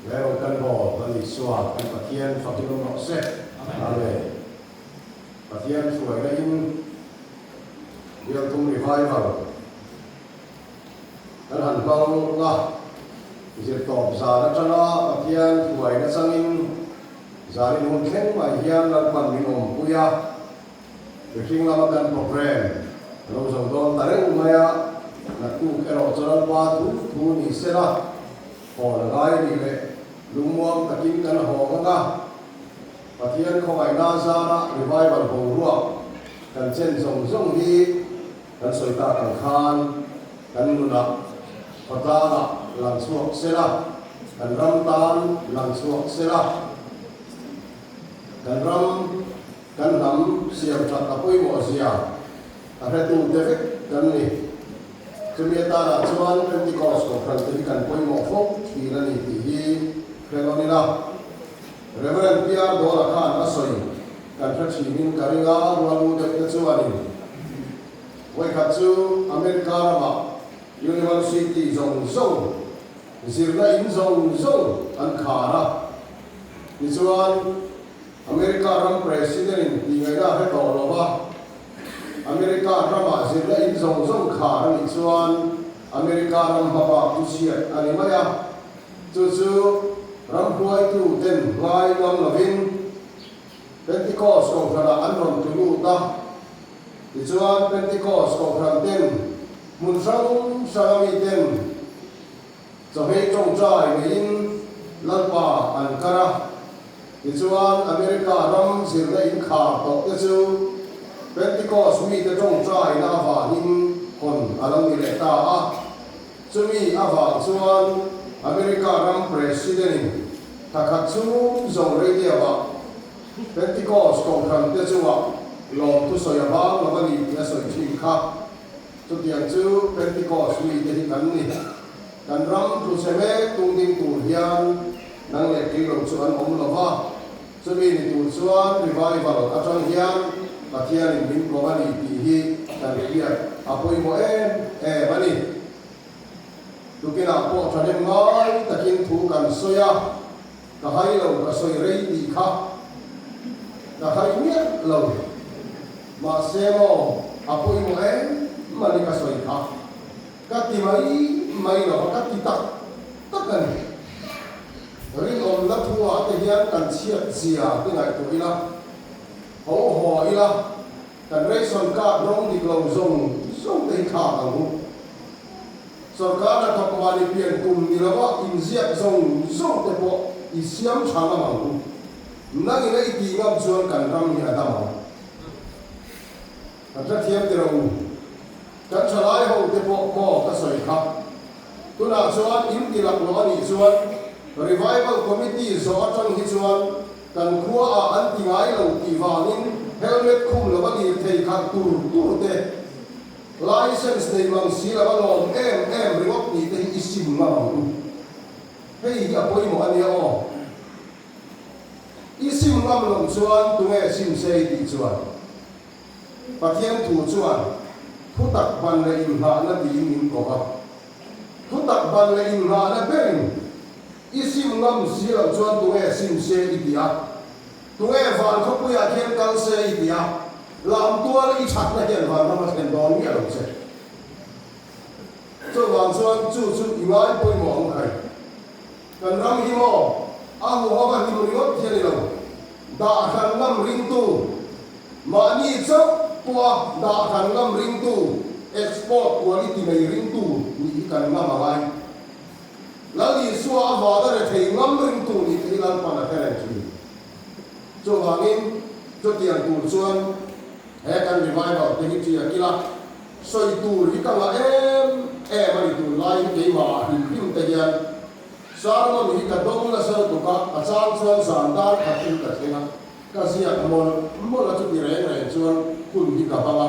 He rawng kan bawl Lal Isua kan Pathian fakin awm rawh se. Amen. Pathian hruaina in Bialtum Revival kan han hmang a, zirtawp zan atanga Pathian hruaina changin zanin hun thleng mai hian Lalpan min awmpui a, mihring lama kan programme a lo zo dawn ta reng mai a, naktuk erawh chu Lalpa thu thu ni sela haw la ngai nih leh lungmuang takin kan hawng ang a, Pathian khawngaihna zara revival boruak kan chen zawng zawng hi kan sawi tak ang khan kan nunah khawtlangah lang chhuak sela, kan ram tan lang chhuak sela, kan ram kan hnam siam that a pawimawh zia a hretute vek kan ni. Chumi atanah chuan Pentecost Kohhran te hi kan pawimawh fo thin a ni tih hi hre nawn ila. Rev. PR Dawla khan a sawi kan hre thinin ka ring a, rual u deuh te chuanin vawikhat chu America ramah University zawng zawng, zirna in zawng zawng an khar a. Tichuan America ram President in tih ngaihna a hre tawh lo va, America ramah zirna in zawng zawng khar a nih chuan America ram hmabak chu chhiat a ni mai a. Chu chu ram hruaitu ten ngai ngam lovin Pentecost kohhranah an rawn tlu lut a. Tichuan Pentecost kohhran ten hmun hrang hrang a mi ten chawhmeh tawngtai neiin Lalpa an kar a. Tichuan America ram zirna inkhar tawh te chu Pentecost mite tawngtaina avangin hawn a lo ni leh ta a. Chumi avang chuan America ram President-in thla khat chhung zawng radio-ah Pentecost kohhran te chungah lawmthu sawi a bang lo a ni tih a sawi thin kha. Chutiang chu Pentecost mite hi kan ni. Kan ram tlu chhe mek tung ding tur hian nang leh kei lo chu an awm lo va, chumi ni tur chuan revival atang hian Pathianin min kawm a ni tih hi kan hriat a pawimawh em em a ni. Tukinah pawh thahnem ngai takin thu kan sawi a, ka hai lo ka sawi rei tih kha ka hai miah lo. Mahse maw a pawimawh em a ni ka sawi kha. Ka ti mai mai lo va, ka ti tak tak a ni. Rinawmna thuah te hian kan chhiat zia te ngaihtuah ila, ho haw ila, kan ration card rawng dik lo zawng zawng te hi thlak ang u. Sorkar hnathawk mahni pian kum ni lova inziak zawng zawng te pawh i siam tha ngam ang u. Nangin a i tih ngam chuan kan ram hi a dam ang. Kan hrethiam ti rawh u. Kan thalai ho te pawh maw ka sawi kha. Tunah chuan in ti lak lo a nih chuan Revival Committee zawh atang hi chuan kan khua ah an ti ngai lo tih vangin helmet khum lo a lirthei khalh tur tur te, license nei mang si lo a lawm em em ringawt nih te hi i sim ngam ang u. Hei hi a pawimawh a nia aw. I sim ngam loh chuan tunge sim se i tih chuan? Pathian thu chuan thutak ban leh inngahna tiin min ko a. Thutak ban leh inngahna berin i sim ngam si loh chuan tunge sim se i ti a, tunge van khawpuiah khian kal se i ti a, lamtual i chhatna hian vanram a thlen dawn miah lo che. Chuvang chuan chu chu i ngai pawimawh ang khai. Kan ram hi maw a huhawk a hlim ringawt hi a ni lo. Dah hran ngam ringtu, mahni chauh pawha dah hran ngam ringtu, export quality nei ringtu nih hi kan ngam a ngai. Lal Isua avanga rethei ngam ringtu nih te hi Lalpan a hre reng thin. Chuvangin chutiang tur chuan he kan revival te hi ṭiak ila, sawi tur hi ka ngah em em a ni tunlai hi keimah hlim hlim te hian Sermon hi ka dawng nasa lutuk a, a chang chuan zan dar khat in ka thleng a, ka ziak mawlh mawlh a chuti reng reng chuan hun hi ka hmang a.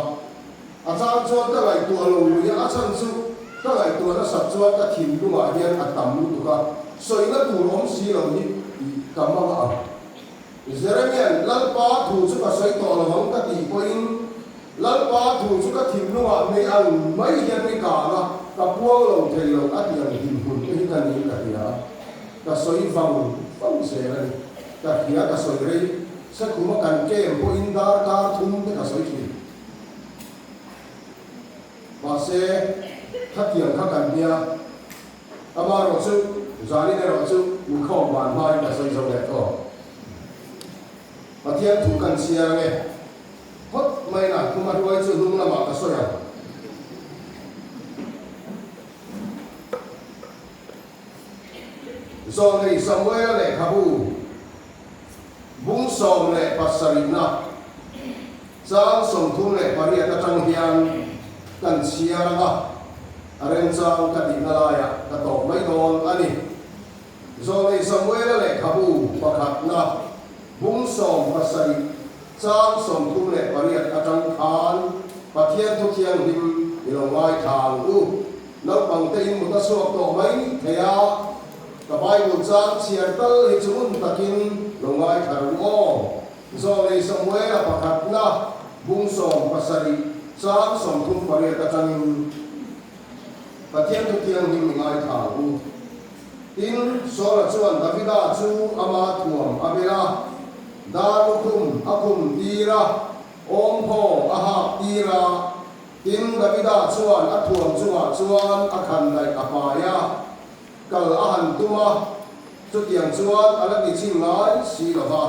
A chang chuan ka ngaihtuah lo lui a, a chhan chu ka ngaihtuah nasat chuan ka thinlungah hian a tam lutuk a, sawina tur awm si lo hi ka hmang a ang. Jeremia'n Lalpa thu chu ka sawi tawh lo ang ka tih pawhin Lalpa thu chu ka thinlungah mei ang mai hian mi kang a, ka puang lo thei lo a ti ang dinhmun te hi ka niin ka hria. ka sawi vang vang zel a ni. Ka hria ka sawi rei, Sekhuma kan camp pawhin darkar thum te ka sawi thin. Mahse, khatiang kha kan nia, amaherawh chu zanin erawh chu inkhawm van hmain ka sawi zo leh tawh. Pathian thu kan chhiar ange. Phawt mai na thuma hruai chu hnung lamah ka sawi ang. Zawnei Samuela lehkhabu bung 17na chang 38 atang hian kan chhiar ang a, a remchang ka tihna laiah ka tawp mai dawn a ni. Zawnei Samuela lehkhabu pakhatna bung 17 chang 38 atang khan Pathian thu thianghlim i lo ngaithla ang u. Naupang te in mut a chhuak tawh mai thei a, ka Bible chang chhiar tal hi chu ngun takin lo ngaithla ru aw. Zawnei Samuela pakhatna bung 17 chang 38 atangin Pathian thu thianghlim i ngaithla ang u. Tin, Saula chuan Davida chu ama thuam a bel a, dar lukhum a khum tir a, awmphaw a hak tir a, Tin, Davida chuan a thuam chungah chuan a khan daih a pai a, kal a han tum a, chutiang chuan a la ti chhin ngai si lo va.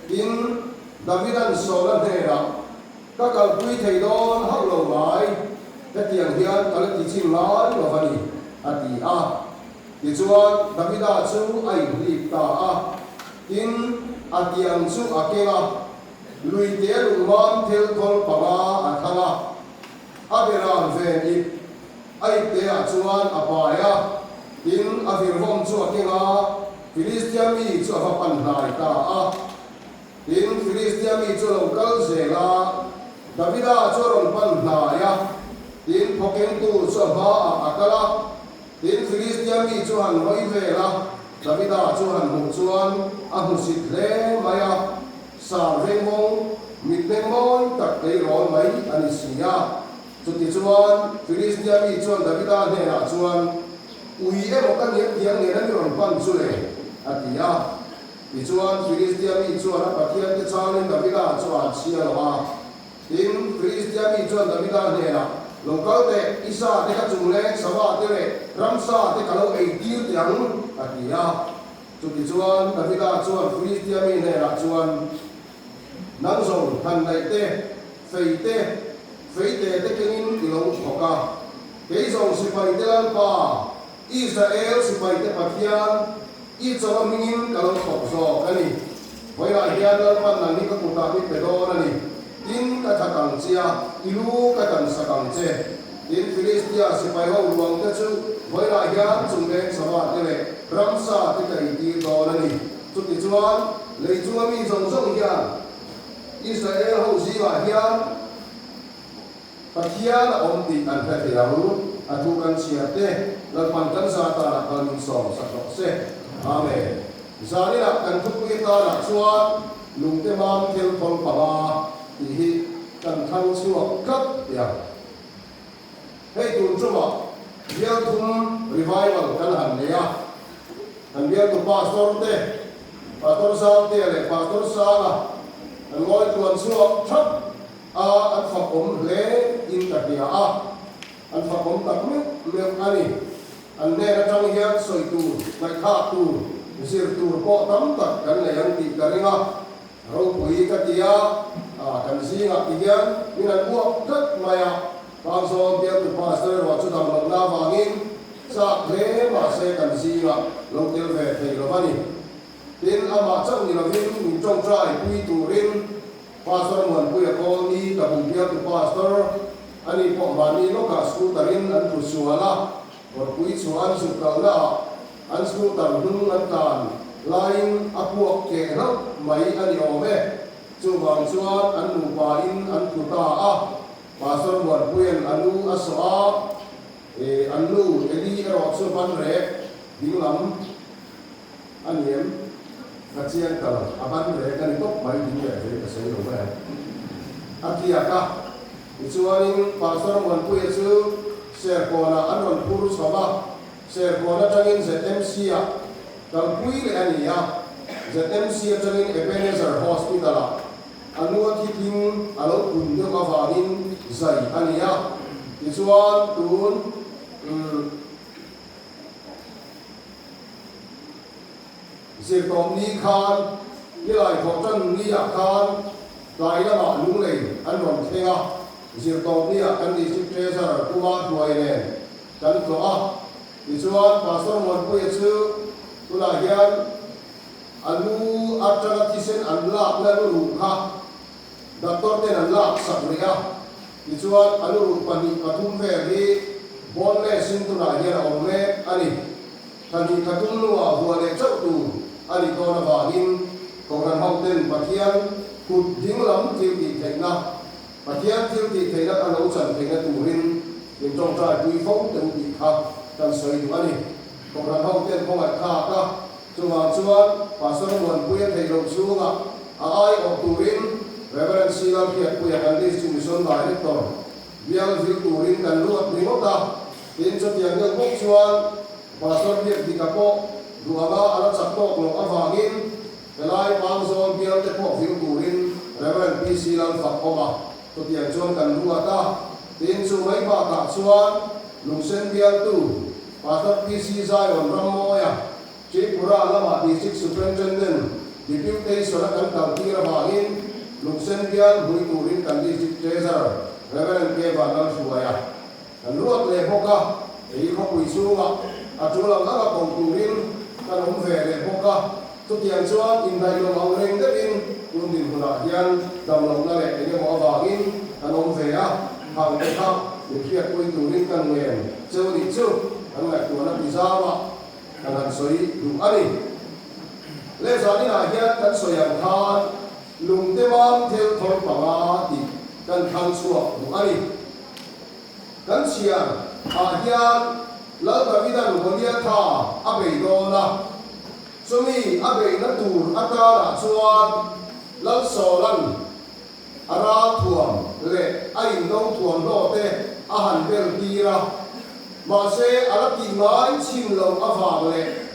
Tin, Davida'n Saula hnenah, Ka kalpui thei dawn hauh lo mai, hetiang hian ka la ti chhin ngai lo va ni, a ti a. Tichuan, Davida chu a inhlip ta a, tin, a tiang chu a keng a, Luite lungmam thil thawl panga a thlang a, a beram ven ip a ipte ah chuan a pai a, tin a virvawm chu a keng a, Filistia mi chu a va pan hnai ta a. Tin, Filistia mi chu a lo kal zel a, Davida chu a rawn pan hnai a, tin phawkengtu chu a hmaah a kal a. Tin, Filistia mi chu han hawi vel a, Davida chu han hmuh chuan a hmusit hle mai a, sar vengmawng, mitmeng mawi tak tleirawl mai a ni si a. Chutichuan, Filistia mi chuan Davida hnenah chuan, Ui emaw ka niam thiang nen a mi rawn pan chu le? a ti a. Tichuan, Filistia mi chuan a pathiante chhangin Davida chu a han chhia lo a. Tin, Filistia mi chuan Davida hnenah, Lo kal teh, i sa te ka chung leng sava te leh ramsa te ka lo ei tir teh ang, a ti a. Chutichuan, Davida chuan Filistia mi hnenah chuan, Nang zawng han daih te, fei te, feite te kengin i lo thawk a, kei zawng sipaite Lalpa, Israel sipaite Pathian, i chaw hmingin ka lo thawk zawk a ni. Vawilah hian Lalpan nang hi ka kutah mi pe dawn a ni. Tin, ka that ang che a, i lu ka tan sak ang che. Tin, Filistia sipai ho ruang te chu vawilah hian chungleng sava te leh ramsa te ka intir dawn a ni. Chutichuan, lei chunga mi zawng zawng hian Israel ho zingah hian, Pathian a awm tih an hre thei ang, a thu kan chhiar te Lalpan kan za tanah kal min sawm sak rawh se. Amen. Zaninah kan thupui atanah chuan lungte mam thil thawl panga tih hi kan thlang chhuak tlat teh ang. Hei tun tumah bial thum revival kan han nei a, kan bialtu pastor te, Pastor Zangtea leh Pastor Sanga an ngawi tluan chhuak thap. A, an fakawm hle in ka hria a, an fakawm tak meuh meuh a ni. An hnen atang hian sawi tur, ngaihthlak tur, zir tur pawh tam tak kan nei ang tih ka ring a, ropui ka ti a, kan zingah ti hian min an uak tlat mai a, Pangzawn bialtu pastor erawh chu dam lohna avangin chak hle mahse kan zingah lo tel ve thei lo va ni. Tin, amah chauh ni lovin min tawngtai pui turin Pastor Muanpuia Kawlni ka bum bialtu Pastor a ni pawh mahni lawkah scooter in an tlu sual a, kawrpui chhuah an zuk kalna ah an scooter hnung an tlan laiin a puak keh hlauh mai a ni awm e. Chuvang chuan an nupa in an tlu ta a, Pastor Muanpuia'n a lu a sawh a, an nu Eli erawh chu ban rek dinglam A ni em? Ka chiang ta lo. A ban rek a ni tawp mai ding leh vei ka sawi lo mai ang. A tliak a. Tichuanin Pastor Muanpuia chu Serkawnah an rawn phur chho a. Serkawn atangin ZMC-ah. Kalpui leh a ni a, ZMC atangin Ebenezer Hospital-ah a nu a thitling a lo pun deuh avangin zai a ni a, tichuan tun Zirtawpni khan Nilai thawhtan ni-ah khan tlai lamah Lunglei an rawn thleng a, Zirtawpni-ah kan District Treasurer Puma Hruai nen kan tlawh a. Tichuan, Pastor Muanpuia chu tunah hian a lu atanga thisen an lakna luruh kha doctor ten an lak sak rih a. Tichuan, a luruh pahnih pathum vel hi boneless in tunah hian a awm mek a ni. Thla hnih thla tum hnuah vuah leh chauh tur a nih dawn avangin Kohhran hoten Pathian kut dinglam thil tih theihna, Pathian thil tih theihna a lo chan theihna turin min tawngtai pui fo teh u tih kha kan sawi duh a ni. Kohhran ho ten khawngaih thlak a, chuvang chuan Pastor Muanpuia theih loh chhungah a aiawh turin Reverend Sila Hriatpuia kan District Mission Director bial vil turin kan ruat ringawt a, tin chutiang deuh bawk chuan Pastor Biakdika pawh duh anga a la chak tawk loh avangin Helai Pangzawl bial te pawh vil turin Rev. PC Lalfak awm a, chutiang chuan kan ruat a. Tin, chu mai bakah chuan Lungsen bialtu Pastor PC Zion Rammawia, Tripura lama District Superintendent Deputation a kan kaltir avangin Lungsen bial hmui turin kan District Treasurer Rev. K. Vanlalhruaia kan ruat leh bawk a, ei khawpui chhungah a tul ang anga ko turin kan awm ve leh bawk a, chutiang chuan indaih lo ang reng deuhin tun dinhmunah hian damlohna leh eng emaw avangin kan awm ve a, thang te kha min hriatpui turin kan ngen cheu nih chu kan ngaihtuahna ti zauah kan han sawi duh a ni. Leh zaninah hian kan sawi ang khan lungte mam thel thawr panga tih kan thlang chhuak duh a ni. Kan chhiar ah hian Lal Davida'n Goliatha a bei dawn a, chumi a beihna tur atanah chuan Lal Saula'n a ralthuam leh a indo thuamhnaw te a han bel tir a, mahse a la tih ngai chhin loh avang leh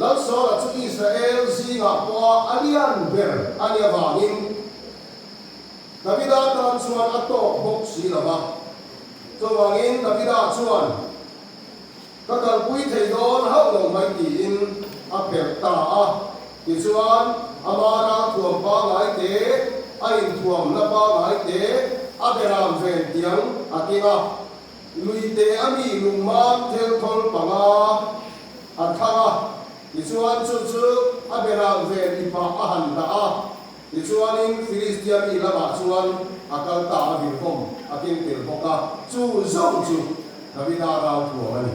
Lal Saula chu Israel zingah pawha a lian ber a nih avangin Davida tan chuan a tawk bawk si lo va. Chuvangin Davida chuan, Ka kalpui thei dawn hauh lo mai tiin a pherh ta a. Tichuan, ama ralthuam pangngai te, a inthuamna pangngai te, a beram ven tiang a keng a. Luite a mi lungmam thelthawl panga a thlang a. Tichuan chu chu a beram ven ipah a han dah a. Tichuanin Filistia mi lamah chuan a kal ta a, virhawm a keng tel bawk a, chu zawng chu Davida ralthuam a ni.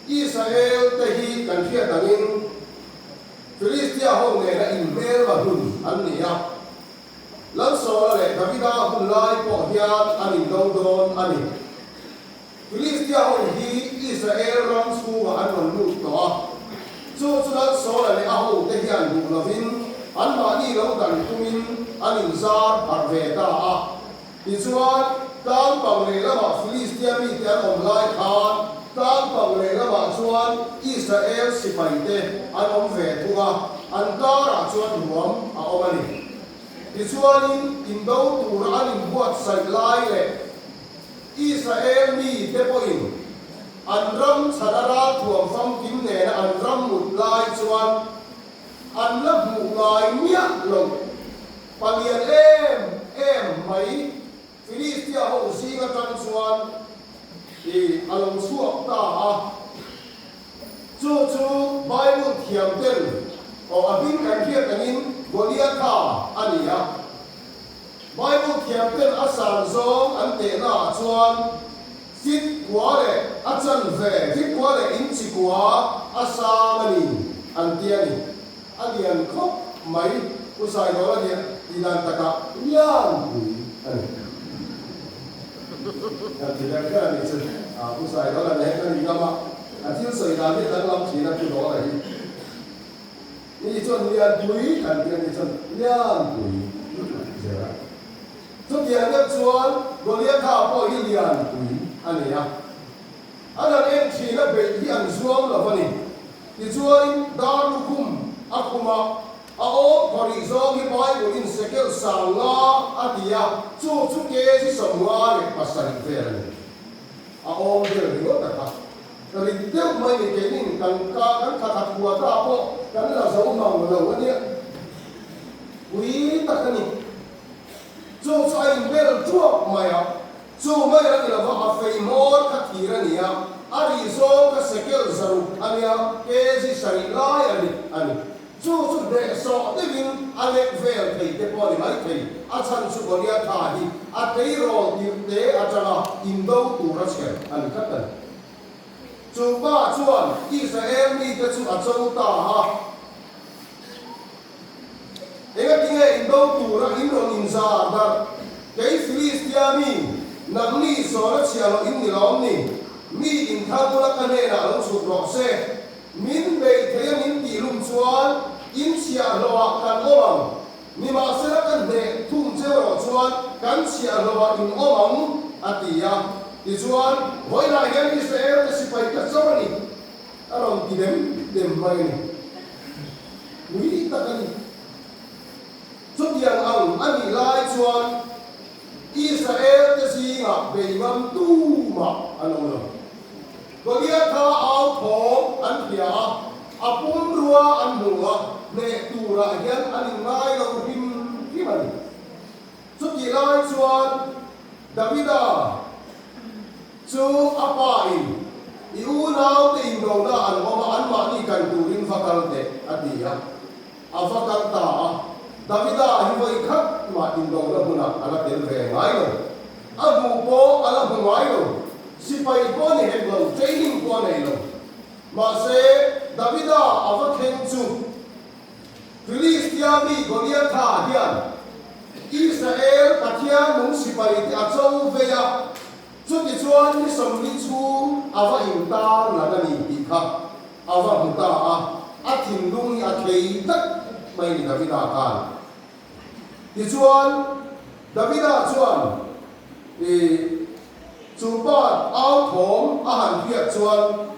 Israel te hi kan hriat angin Filistia ho nena inhmelma hun an ni a, Lalsawla leh Davida hun lai pawh hian an indo dawn a ni. Filistia ho hi Israel ram chhungah an rawn lut tawh a, chu chu Lal Saula leh a hote hian duh lovin anmahni lo dan tumin an inzar harh ve ta a. Tichuan, tlangpang lehlamah Filistia mite an awm lai khan tlangpang lehlamah chuan Israel sipaite an awm ve thung a, an karah chuan ruam a awm a ni. Tichuanin, indo tura an inbuatsaih lai leh, Israel mite pawhin an ram chhana ralthuam famkim nena an ram mut lai chuan an la hmuh ngai miah lo. Palian em em mai Filistia ho zing atang chuan i a lo chhuak ta a. Chu chu Bible thiam ten aw a hming kan hriat angin Goliatha a ni a. Bible thiamten a san zawng an tehna ah chuan fit kua leh a chanve, fit kua leh inchi kua a sang a ni an ti a ni. A lian khawp mai, Pu Saidawla nia tih dan takah lianpui a ni. Kan ti ber kher a nih chu. Pu Saidawla nen kan ingam a, a thil sawi dan hi a danglam thin a Pu Dawla hi. Ni chuan Lianpui kan ti a ni chuan Lianpui kan ti zel a. Chutiang deuh chuan Goliatha pawh hi Lianpui a ni a. An han en thin a, beih hi an zuam lo a ni. Tichuanin dar lukhum a khum a, a awm pharih zawng hi Bible-in sekel 50 a ti a, chu chu kg 57 vel a ni. A awm vel ringawt a kha. Rit deuh mai ni keinin kan ka kan thla khat hua ta pawh kan la zo mang lo a nia. Pui tak a ni. Chu chu a inbel ṭuak mai a. Chu mai a ni lova, a fei hmawr kha thir a ni a, a rih zawng kha sekel 600 a nia, kg 7 lai a rit a ni. Chu chu hnehsawh deuhin a lek vel thei te pawh a ni mai thei. A chhan chu Goliatha hi a tleirawl tirh te atanga indo tura chher a ni tlat a ni. Chu pa chuan Israel mite chu a cho ta a. Engatinge indo tura in rawn inzar darh? Kei Filistia mi, nangni sawn a chhiah loh in ni lawm ni? Mi inthang ula ka hnenah lo chhuk rawh se. Min bei thei a min tih lum chuan in chhiahhlawhah kan awm ang. Nimahsela ka hneh thung cheu erawh chuan kan chhiahhlawhah in awm ang, a ti a. Tichuan, vawiinah hian Israel te sipai ka cho a ni. A rawn ti dem dem mai a ni. Pui tak a ni. Chutiang ang a nih lai chuan Israel te zingah bei ngam tumah an awm lo. Goliatha au thawm an hria a, a pumrua an hmu a, hneh turah hian an inngai lo hrim hrim a ni. Chutih lai chuan Davida chu a pa in, I unaute indona an awm a, anmahni kan turin va kal teh, a ti a. A va kal ta a, Davida hi vawi khat mah indona hmunah a la tel ve ngai lo. A hmuh pawh a la hmu ngai lo. Sipai pawh a ni hek lo, training pawh a nei lo. Mahse, Davida a va thleng chu Filistia mi Goliatha hian Israel Pathian nung sipaite a cho vei a, chutichuan ni 40 chhung a va intar lang a ni tih kha a va hmu ta a, a thinlung hi a thei tlat mai ni Davida khan. Tichuan, Davida chuan i chu pa au thawm a han hriat chuan,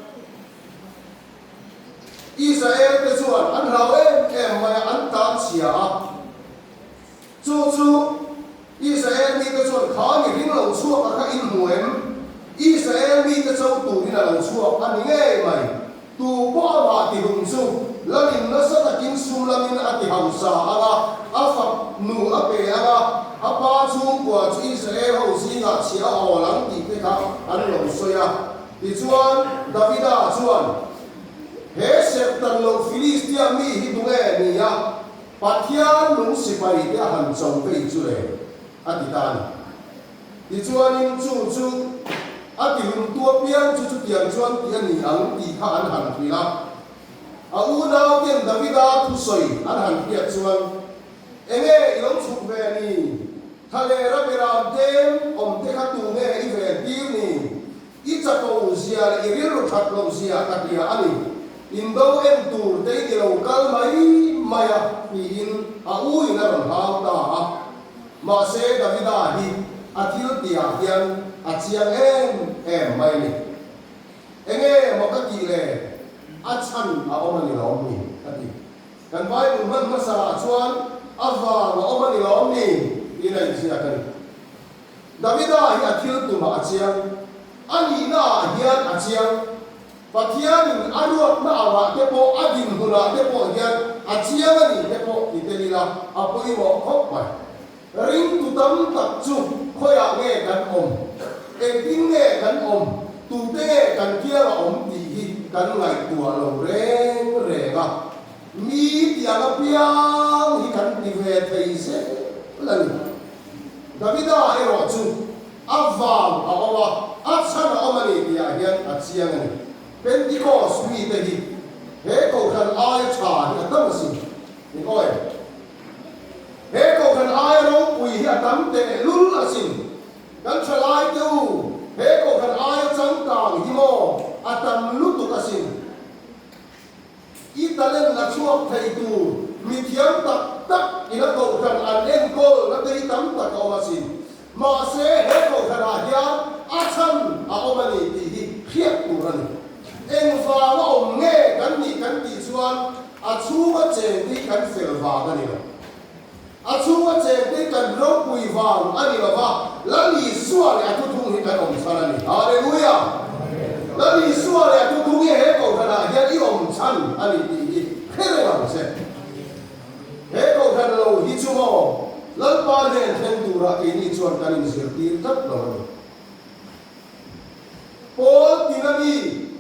Israel te chuan an hlau em em mai a, an tan chhia a. Chu chu Israel mite chuan kha mihring lo chhuak a kha in hmu em? Israel mite cho turin a lo chhuak a ni ngei mai. Tu pawh amah tihlum chu lalin nasa takin sum lamin a ti hausa ang a, a fak nu a pe ang a, a pa chhungkua chu Israel ho zingah chhiah a awl ang tih te kha an lo sawi a. Tichuan, Davida chuan, He serhtan lo Filistia mi hi tunge ni a, Pathian nung sipai te a han cho vei chu le? a ti ta a ni. Tichuanin chu chu a tihlumtu apiang chu chutiang chuan tih a ni ang tih kha an han hrilh a. A unauten Davida thusawi an han hriat chuan, Enge i lo chhuk ve ni? Thalera beram tlem awm te kha tu nge i ven tir ni? I chapo zia leh i rilru that loh zia ka hria a ni. Indo en tur te i lo kal mai mai a tiin a u in a rawn hau ta a. Mahse Davida hi a thil tihah hian a chiang em em mai a ni. Enge maw ka tih le? A chhan a awm a ni lawm ni? a ti. Kan Bible hman hmasa ah chuan a vang a awm a ni lawm ni? tiin a inziak a ni. Davida hi a thil tumah a chiang. A nihna ah hian a chiang. Pathianin a ruatna angah te pawh, a dinhmunah te pawh hian a chiang a nih te pawh ti tel ila a pawimawh khawp mai. Ringtu tam tak chu khawiah nge kan awm? Engtin nge kan awm? Tute nge kan kianga awm tih hi kan ngaihtuah lo reng reng a. Mi tiang apiang hi kan ti ve thei zel a ni. Davida erawh chu a vang a awm a, a chhan a awm a ni tihah hian a chiang a ni. Pentecost mite hi he kohhran aia tha hi a tam asin. Ni awi. He kohhran aia ropui hi a tam tehlul asin. Kan thalai te u, he kohhran aia changkang hi maw a tam lutuk asin. I talent la chhuak thei tur mithiam tak tak ina kohhran an enkawl na te hi tam tak a awm asin. Mahse he kohhranah hian a chhan a awm a ni tih hi hriat tur a ni. Engvang a awm nge kan nih kan. chuan a chhunga chengte hi kan fel vang a ni lo. A chhunga chengte hi kan ropui vang a ni lo va, Lal Isua leh a thuthung hi kan awm chhan a ni. Hallelujah! Lal Isua leh a thuthung hi he kohhranah hian i awm chhan a ni tih hi hre reng ang che. He kohhran lo hi chu maw Lalpa hnen thleng turah keini chuan kan inzirtir tlat lo a ni. Pawl tina mi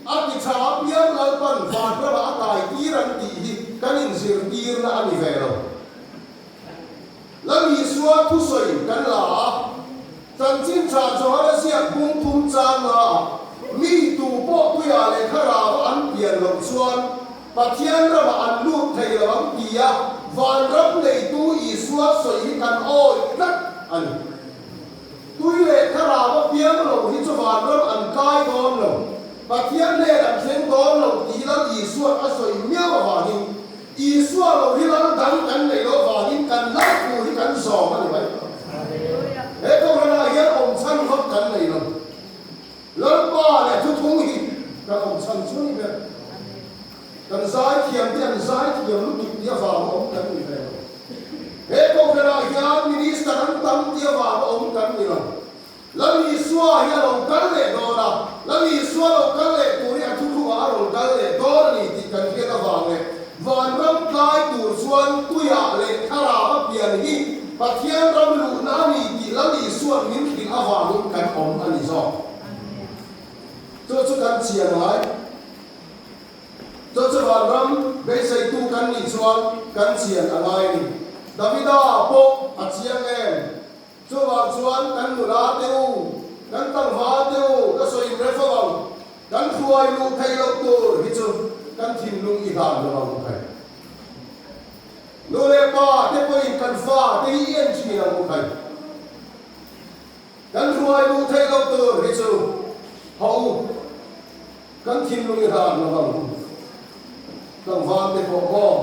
a ti tha apiang Lalpan vanramah a kai tir ang tih hi kan inzirtirna a ni ve lo. Lal Isua thusawi kan la a, Chanchin Tha Johana ziak bung thum chang naah mi tu pawh tuiah leh thlarau an pian loh chuan Pathian ramah an lut thei lo ang tia vanram neitu Isua sawi hi kan awih tlat a ni. Tui leh thlarau a piang lo hi chu vanram an kai dawn lo, Pathian hnen an thleng dawn lo tih Lal Isua'n a sawi miau avangin Isua lo hi lal dang kan neih loh avangin kan lal thu hi kan zawm a ni mai. He kohhranah hian awm chhan vak kan nei lo. Lalpa leh thuthung hi kan awm chhan chu a ni ber. Kan zaithiam te an zaithiam lutuk tih avanga awm kan ni ve lo. He kohhranah hian minister an tam tih avanga awm kan ni lo. Lal Isua hi a lo kal leh dawn a, Lal Isua lo kal leh tur hi a thuthungah a rawn kal leh dawn a ni tih kan hriat avang leh vanram tlai tur chuan tuiah leh thlarau a pian hi Pathian ram luhna a ni tih Lal Isua'n min hrilh avangin kan awm a ni zawk. Chu chu kan chian ngai. Chu chu vanram beiseitu kan nih chuan kan chian a ngai a ni. Davida pawh a chiang em? Chuvang chuan kan nula te u, kan tlangval te u ka sawi in ref ang, kan hruai luh theih loh tur hi chu kan thinlung i hlan lo ang u khai. Nu leh pa te pawhin kan fa te hi i en thin ang u khai. Kan hruai luh theih loh tur hi chu haw u, kan thinlung i hlan lo ang u. Tlangval te pawh maw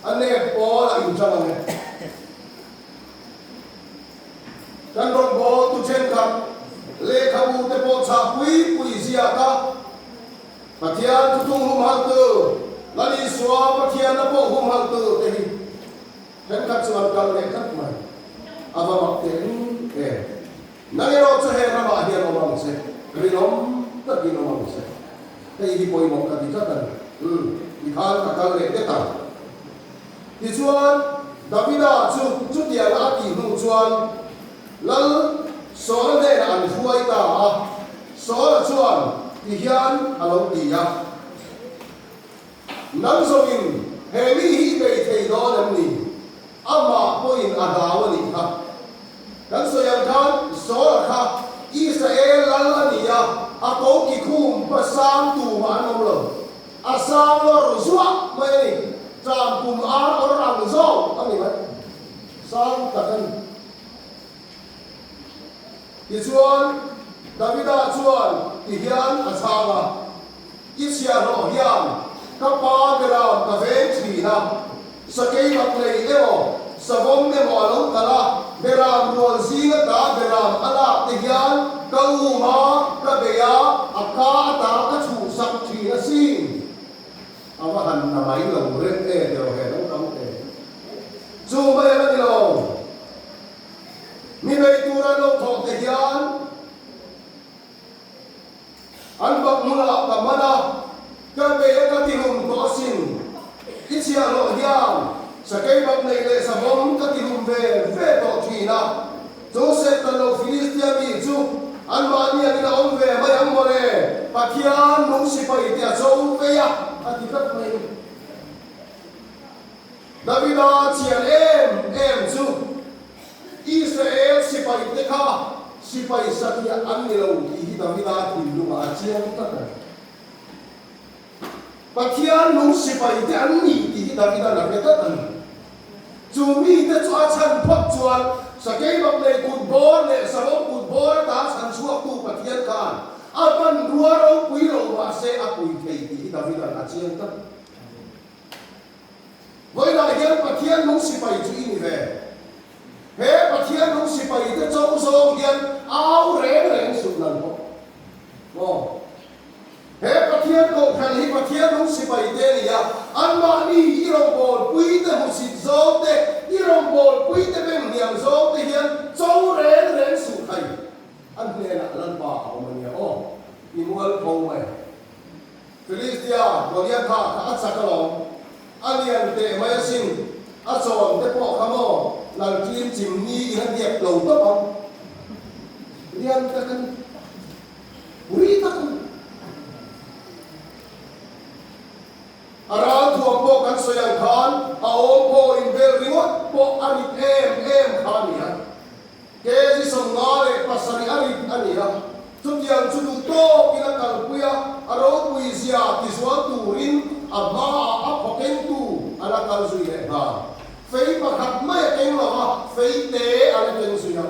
a nep pawl a inchang ang e. Kan rawngbawltu thenkhat lehkhabu te pawh chhah pui pui ziak a, Pathian thuthung humhalhtu, Lal Isua Pathianna pawh humhalhtu te hi thenkhat chu an kal leh tlat mai. A va mak teh lul em! Nang erawh chu he ramah hian awm ang che, rinawm takin awm ang che. Hei hi pawimawh ka ti tlat a ni. Umm, tikhan ka kal leh det ang. Tichuan, Davida chu chutianga a tih hnu chuan Lal Saula hnenah an hruai ta a. Saula chuan tihian a lo ti a, Nang zawngin he mi hi i bei thei dawn em ni? Amah pawhin a hlau a nih kha. Kan sawi ang khan Saula kha Israel lal a ni a, a koki khum hmasang tumah an awm lo. A sang lawr zuah mai a ni. Tlang kum ar awr ang zawk a ni mai. Sang tak a ni. Tichuan, Davida chuan ti hian a chhang a, I chhiahhlawh hian ka pa beram ka veng thin a, sakei mak nei emaw, savawm emaw a lo kal a, beram rual zing ata beram a lak te hian ka um a, ka bei a, a ka ata ka chhuhsak thin asin. A va han na mai lo reng e tiraw he naupang te. Chu mai a la ni lo. Mi bei tur an lo thawh te hian an bak hmunah ka man a, ka bei a ka tihlum tawh asin. I chhiahhlawh hian sakei bak neih leh savawm ka tihlum ve ve tawh thin a. Chu Satan lo Filistia mi chu anmahni angin a awm ve mai ang mawle, Pathian nung sipai te a cho vei a, a ti tlat mai a ni. Davida chian em em chu Israel sipai te kha sipai satliah an ni lo tih hi Davida thinlungah a chiang tlat a ni. Pathian nung sipai te an ni tih hi Davida'n a hre tlat a ni. Chu mite chu a chhan phawt chuan Sakeibak lei kut bawr leh Savawm kut bawr ata chhan chhuaktu Pathian khan a hmanrua ropui lo mah se a pui thei tih hi Davida'n a chiang tlat. Vawiinah hian Pathian nung sipai chu i ni ve. He Pathian nung sipai te cho zawng hian au reng reng suh nan bawk maw? He Pathian kohhran hi Pathian nung sipai te a ni a. Anmahni i rawngbawlpui te hmusit zawng te, i rawngbawlpui te beng hniam zawng te hian cho reng reng suh thei. A hnenah Lalpa a awm a nia aw, i mualpho mai. Filistia Goliatha kha a chak alawm, a lian teh mai asin, a chawn te pawh kha maw lalṭin chimni in a diak lo tawp ang. Lian tak a ni, pui tak a ni. A ralthuam pawh kan sawi ang khan a awm pawh inbel ringawt pawh a rit em em kha a ni a. Kg 57 a rit a ni a, chutiang chu duh tawkin a kalpui a, a ropui zia tizual turin a hmaah a phaw kengtu a la kal zui leh nghal. Fei pakhat mai a keng lo va, fei te a la keng zui a,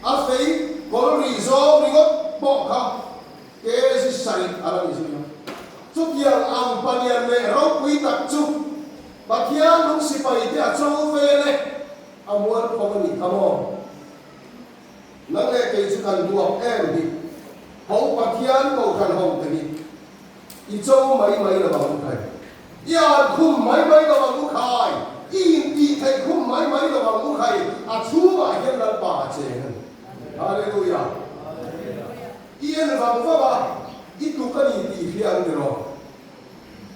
a fei kawl rih zawng ringawt pawh kha kg 7 a la ni zui a. Chutiang ang palian leh ropui tak chu Pathian lung sipai te a cho vel e. A mualpho a nih kha maw? Nang leh kei chu kan duak em hi. Ho Pathian Kohhran ho te hi i cho mai mai lo ang u khai. I an khum mai mai lo ang u khai. I intih theih khum mai mai lo ang u khai. A chhungah hian Lalpa a cheng a ni. Hallelujah! I en vang vang a, i tluk a ni tih hria ang tiraw?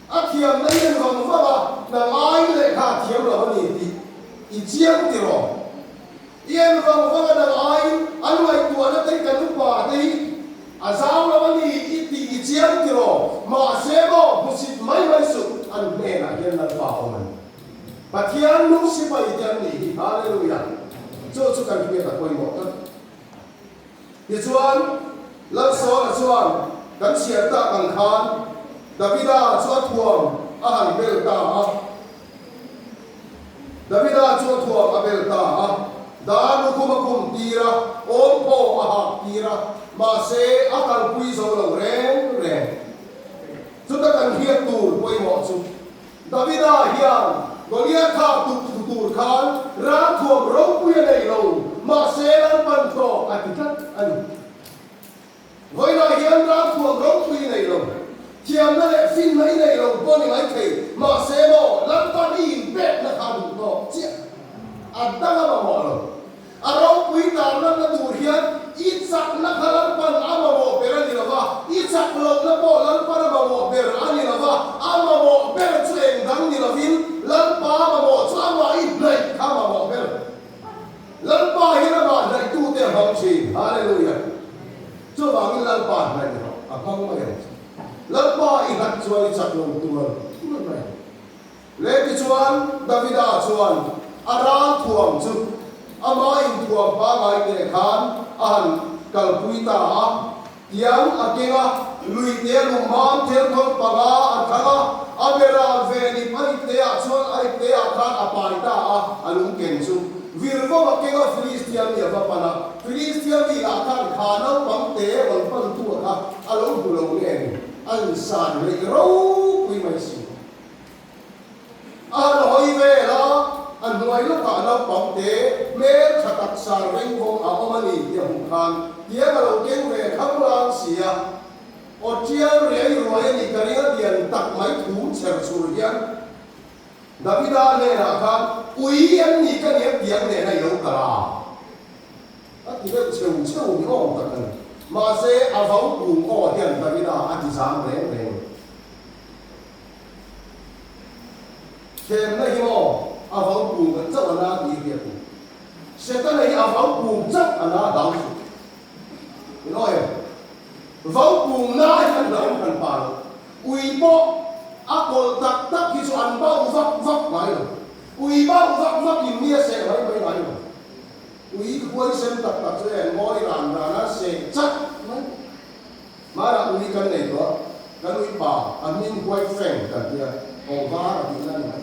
A thiamna i en vang vang a, nang aiin lehkha a thiam lo a ni tih i chiang tiraw? I en vang vang a, nang aiin an ngaihtuahna te hi kan upa te hi a zau lo a ni i tih i chiang tiraw? Mahse maw, hmusit mai mai suh, an hnenah hian Lalpa a awm a ni. Pathian nung sipai te an nih hi, Hallelujah! Chu chu kan hriat a pawimawh tlat. Tichuan, Lalsawla chuan kan chhiar tak ang khan Davida chu a thuam a han bel ta a. Davida chu a thuam a bel ta a, dar lukhum a khum tir a, awm pawh a hak tir a, mahse a kalpui zo lo reng reng. Chuta kan hriat tur pawimawh chu Davida hian Goliatha tuk thu tur khan ralthuam ropui a nei lo, mahse Lalpan tawk a ti tlat a ni. Vawiinah hian ralthuam ropui i nei lo, thiamna leh finna i nei lo pawh ni maithei, mahse maw Lalpan i inpekna kha a duh tawk chiah, a dang a mamawh lo. A ropui tarlanna tur hian i chakna kha Lalpan a mamawh ber a ni lo va, i chak lohna pawh Lalpan a mamawh ber a ni lo va, a mamawh ber chu eng dang ni lovin Lalpa mamawh chu amah i hnaih kha a mamawh ber. Lalpa hian amah hnaihtute a hmang thin. Hallelujah! Chuvangin Lalpa hnaih rawh, a hmang mai ang che. Lalpa i hlat chuan i chak lo tual tual mai ang. Le tichuan Davida chuan a ralthuam chu ama inthuam pangai teh khan a han kalpui ta a, tiang a keng a, luite a luh mam thelthawl panga a thlang a, a berah ve nip a ipteah chuan a ipteah khan a pai ta a, a lungken chu vir vawm a keng a, Filistia mi a va pan a, Filistia mi lah khan kha naupang te rawn pantu a kha a lo hmu lo nge ni, a insan rei ropui mai si. A han hawi vel a, a hnuai lawkah naupang te hmel tha tak sar reng vawng a awm a ni tih a hmuh khan tiang a lo keng ve khanglang si a. Aw tial riai ruai a nih ka ring a lian tak mai thum chher chhur hian Davida hnenah khan ui em ni ka nia tiang nen a i lo kal a? A ti deuh cheu cheu ni awm tak a ni. Mahse a vau kung aw hian Davida a ti zam reng reng. Thlemna hi maw a vau kung kan chauh a na tih hi a ti. Setana hi a vau kung chauh a na dau suh. I know em? Vau kung na hi an hlauh kan pa lo. Ui pawh a kawlh tak tak hi chu an bauh vak vak ngai lo. Ui bauh vak vak in mi a seh mai mai ngai lo. Ui huaisen tak tak chu en ngawi ran ran a seh chat mai. Hmanah ui kan nei tawh a, kan ui pa a hming huai feng kan tia, aw var a tihna a ni mai.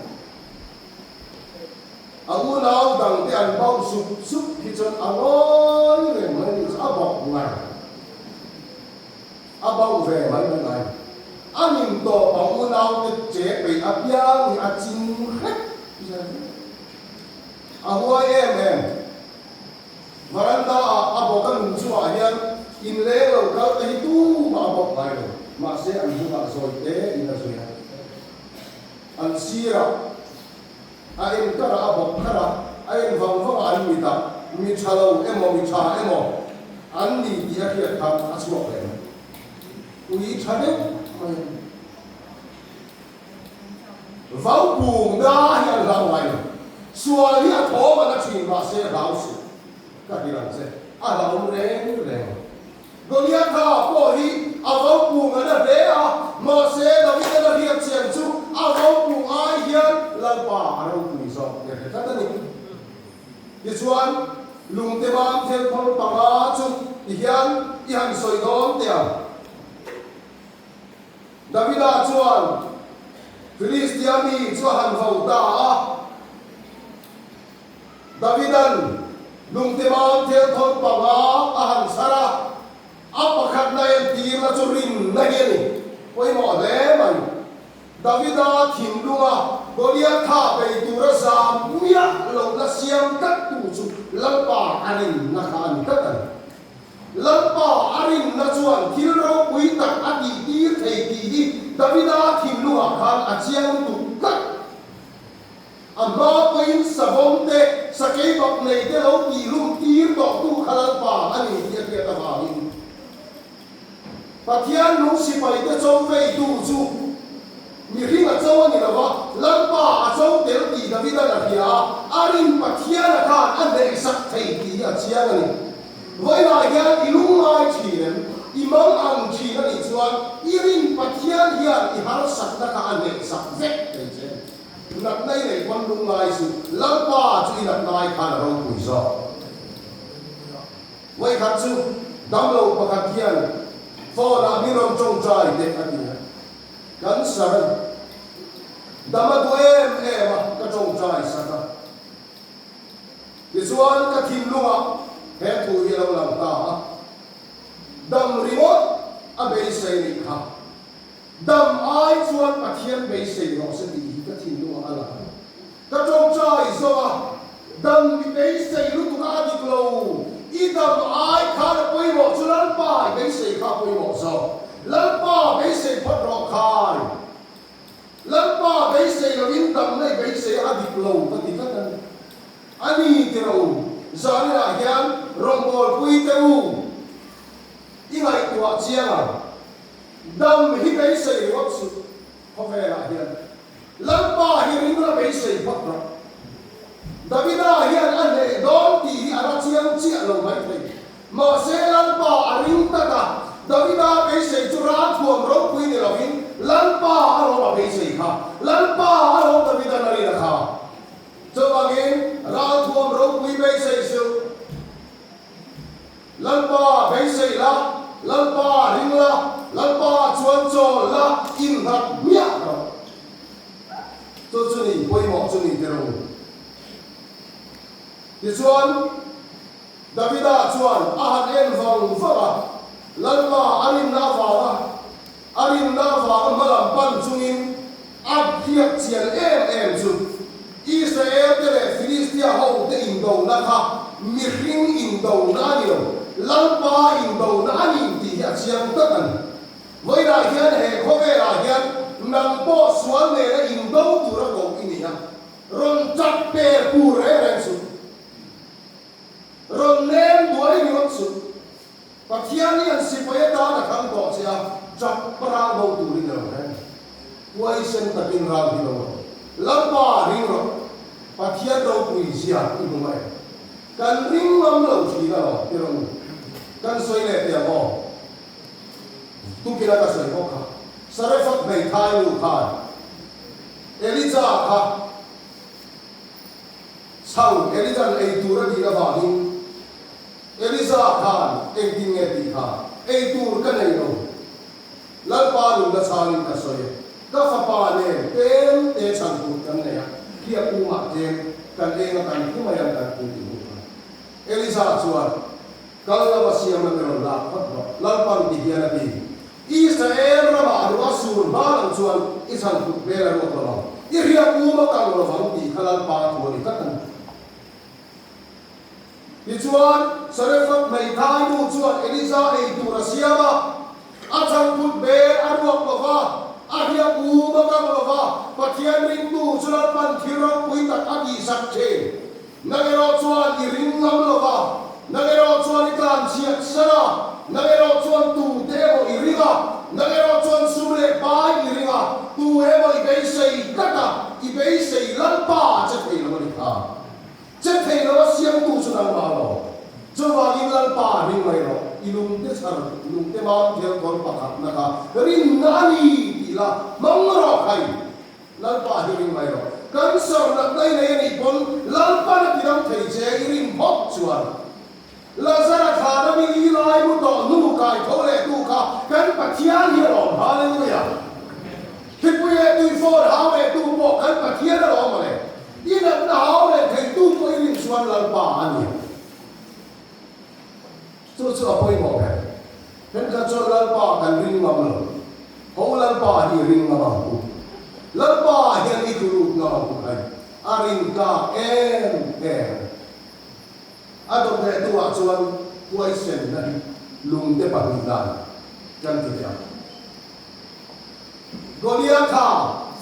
A unau dangte an bauh sup sup hi chuan a ngawi reng mai nih chu a bawk ngar. A bauh ve mai mai ngai. A nin tawp a unaute che peih apiang hi a ching hrep zel. A huai em em. Varanda ah a bawk a lung chungah hian inleng lo kal te hi tumah a bawk ngai lo, mahse an hnungah zawi te in a zui a. An sirah a en kar a, a bawk kar a, a en vang vang a, an mitah mi tha lo emaw mi tha emaw an ni tih a hriat khan a chhuak leh mai. Ui tha deuh mai a ni. Vaupung da hi an hlau ngai lo. Sual hi a thawm an a thin mahse hlau suh ka ti ang che, a hlauhawm reng reng ang. Goliatha pawh hi a vaupung a na hle a, mahse Davidan a hriat chian chu a vaupung ai hian Lalpa a ropui zawk tih a hre tlat a ni. Tichuan, lungte mam thelthawl panga chu tihian i han sawi dawn teh ang. Davida chuan Filistia mi chu a han vo ta a. Davidan lungte mam thelthawl panga a han chhar a, a pakhatna entirna chu rinna hi a ni. Pawimawh hle mai. Davida thinlunga Goliatha bei tura zam miah lohna siam tlattu chu Lalpa a rinna kha a ni tlat a ni. Lalpa a rinna chuan thil ropui tak a tihtir thei tih hi Davida thinlungah khan a chiang lutuk tlat. A hma pawhin savawm te, sakei bak nei te lo tihlum tir tawhtu kha Lalpa a ni tih a hriat avangin Pathian nung sipaite cho veitu chu mihring a cho a ni lo va, Lalpa a cho tel tih Davidan a hria a, a rin Pathiana khan a hnehsak thei tih hi a chiang a ni. Vawiinah hian i lungngai thin em? I mang ang thin a nih chuan i rin Pathian hian i harsakna kha a hnehsak vek thei che a ni. Natna i neih pawn lungngai suh, Lalpa chu i natnai khan a ropui zawk. Vawikhat chu damlo pakhat hian phone ah min rawn tawngtai teh a ti a, cancer a ni. Dam a duh em em a, ka tawngtai sak a. Tichuan ka thinlungah he thu hi a lo lang ta a, dam ringawt a beisei nih kha. Dam ai chuan Pathian beisei rawh se tih hi ka thinlungah a lang. Ka tawngtai zawk a, dam i beisei lutuk a a dik lo. I dam ai khan a pawimawh chu Lalpa i beisei kha a pawimawh zawk. Lalpa beisei phawt rawh khai. Lalpa beisei loin damna i beisei a a dik lo ka ti tlat a ni. A ni ti rawh u, zaninah hian rawngbawlpui teh u. I ngaihtuah chiang ang. Dam hi beisei ringawt suh khawvelah hian. Lalpa hi ring la beisei phawt rawh. Davida hian a hneh dawn tih hi a la chiang chiah lo mai thei. Mahse Lalpa a ring tak a, Davida beisei chu ralthuam ropui ni lovin Lalpa a lawm a beisei kha. Lalpa a lawm Davida'n a rin a kha. Chuvangin ralthuam ropui beisei suh. Lalpa beisei la, Lalpa ring la, Lalpa chuan chawl la, innghat hmiah rawh. Chu chu ni pawimawh chu ni tirh u. Tichuan, Davida chuan a han en vang vang a, Lalpa a rinna avanga a rinna avanga hmalam pan chungin a hriat chian em em chu Israel te leh Filistia ho te indona kha mihring indona a ni lo, Lalpa indona a ni tih hi a chiang tlat a ni. Vawiinah hian he khawvelah hian nang pawh sual nena indo tura koh i ni a, rawn chat per pur reng reng suh, rawn nem duai ringawt suh. Pathian hian sipai atan a thlang tawh che a, chak ral bo turin a lo reng. Huaisen takin ral hi lo rawh. Lalpa ring rawh. Pathian ropui zia i hmu mai. Kan ring ngam lo thin a lo ti rawh u. Kan sawi leh teh ang aw. Tukina ka sawi bawk kha. Sarefat hmeithai nu khan Elijah kha chhang Elijah'n ei tur a dil avangin, Eliza khan engtin nge tih kha ei tur ka nei lo. Lalpa nunna chhangin ka sawi e. Ka fapa nen tlem te chhan tur kan nei a, hliah pumah tlem kan eng a kan thu mai ang kan ti tih hmuh kha. Eliza chuan, Kal lama siam lam i rawn lak phawt rawh, Lalpan ti hian a ti. Israel ramah ruah sur hma lang chuan i chhan phut hmel a ruak lo ang, i hriah pum a kang lovang tih kha Lalpa thu a ni tlat a ni. Tichuan, Sarefat hmeithai nu chuan Elija ei tur a siam a, a changphut bel a ruak lo va, a hriak um a kang lo va, Pathian. Pathian ringtu chu Lalpan thil ropui tak a tihsak thin. Nang erawh chuan i ring ngam lo va, nang erawh chuan i tlan chhiat san a, nang erawh chuan tute emaw i ring a, nang erawh chuan sum leh pai i ring a, tu emaw i beisei tlat a, i beisei Lalpa a che thei lo a ni kha. Che thei lo a siamtu chu nangmah lo. Chuvangin Lalpa a ring mai rawh, i lungte chhar, lungte mam thel kawl pakhatna kha rinna a ni tih la hmang rawh khai. Lalpa hi ring mai rawh. Cancer natna i nei a nih pawn Lalpan a tidam thei che i rin phawt chuan. Lazara thlana mi li lai mu tawh hnu kai tho leh tu kha kan Pathian hi a lawm. Hallelujah! Thlipui leh tuifawn hau leh tu pawh kan Pathian a lawm mawle. I natna hau leh thei tu pawh i rin chuan Lalpa a ni. Chu chu a pawimawh ber. Thenkhat chuan Lalpa kan ring ngam lo. Ho Lalpa hi ring ngam ang u. Lalpa hian i tlu lut ngam ang u khai. A rin tlak em em. A dawt leh hnuah chuan huaisenna hi lungte pahnihnain kan ti leh ang. Goliatha,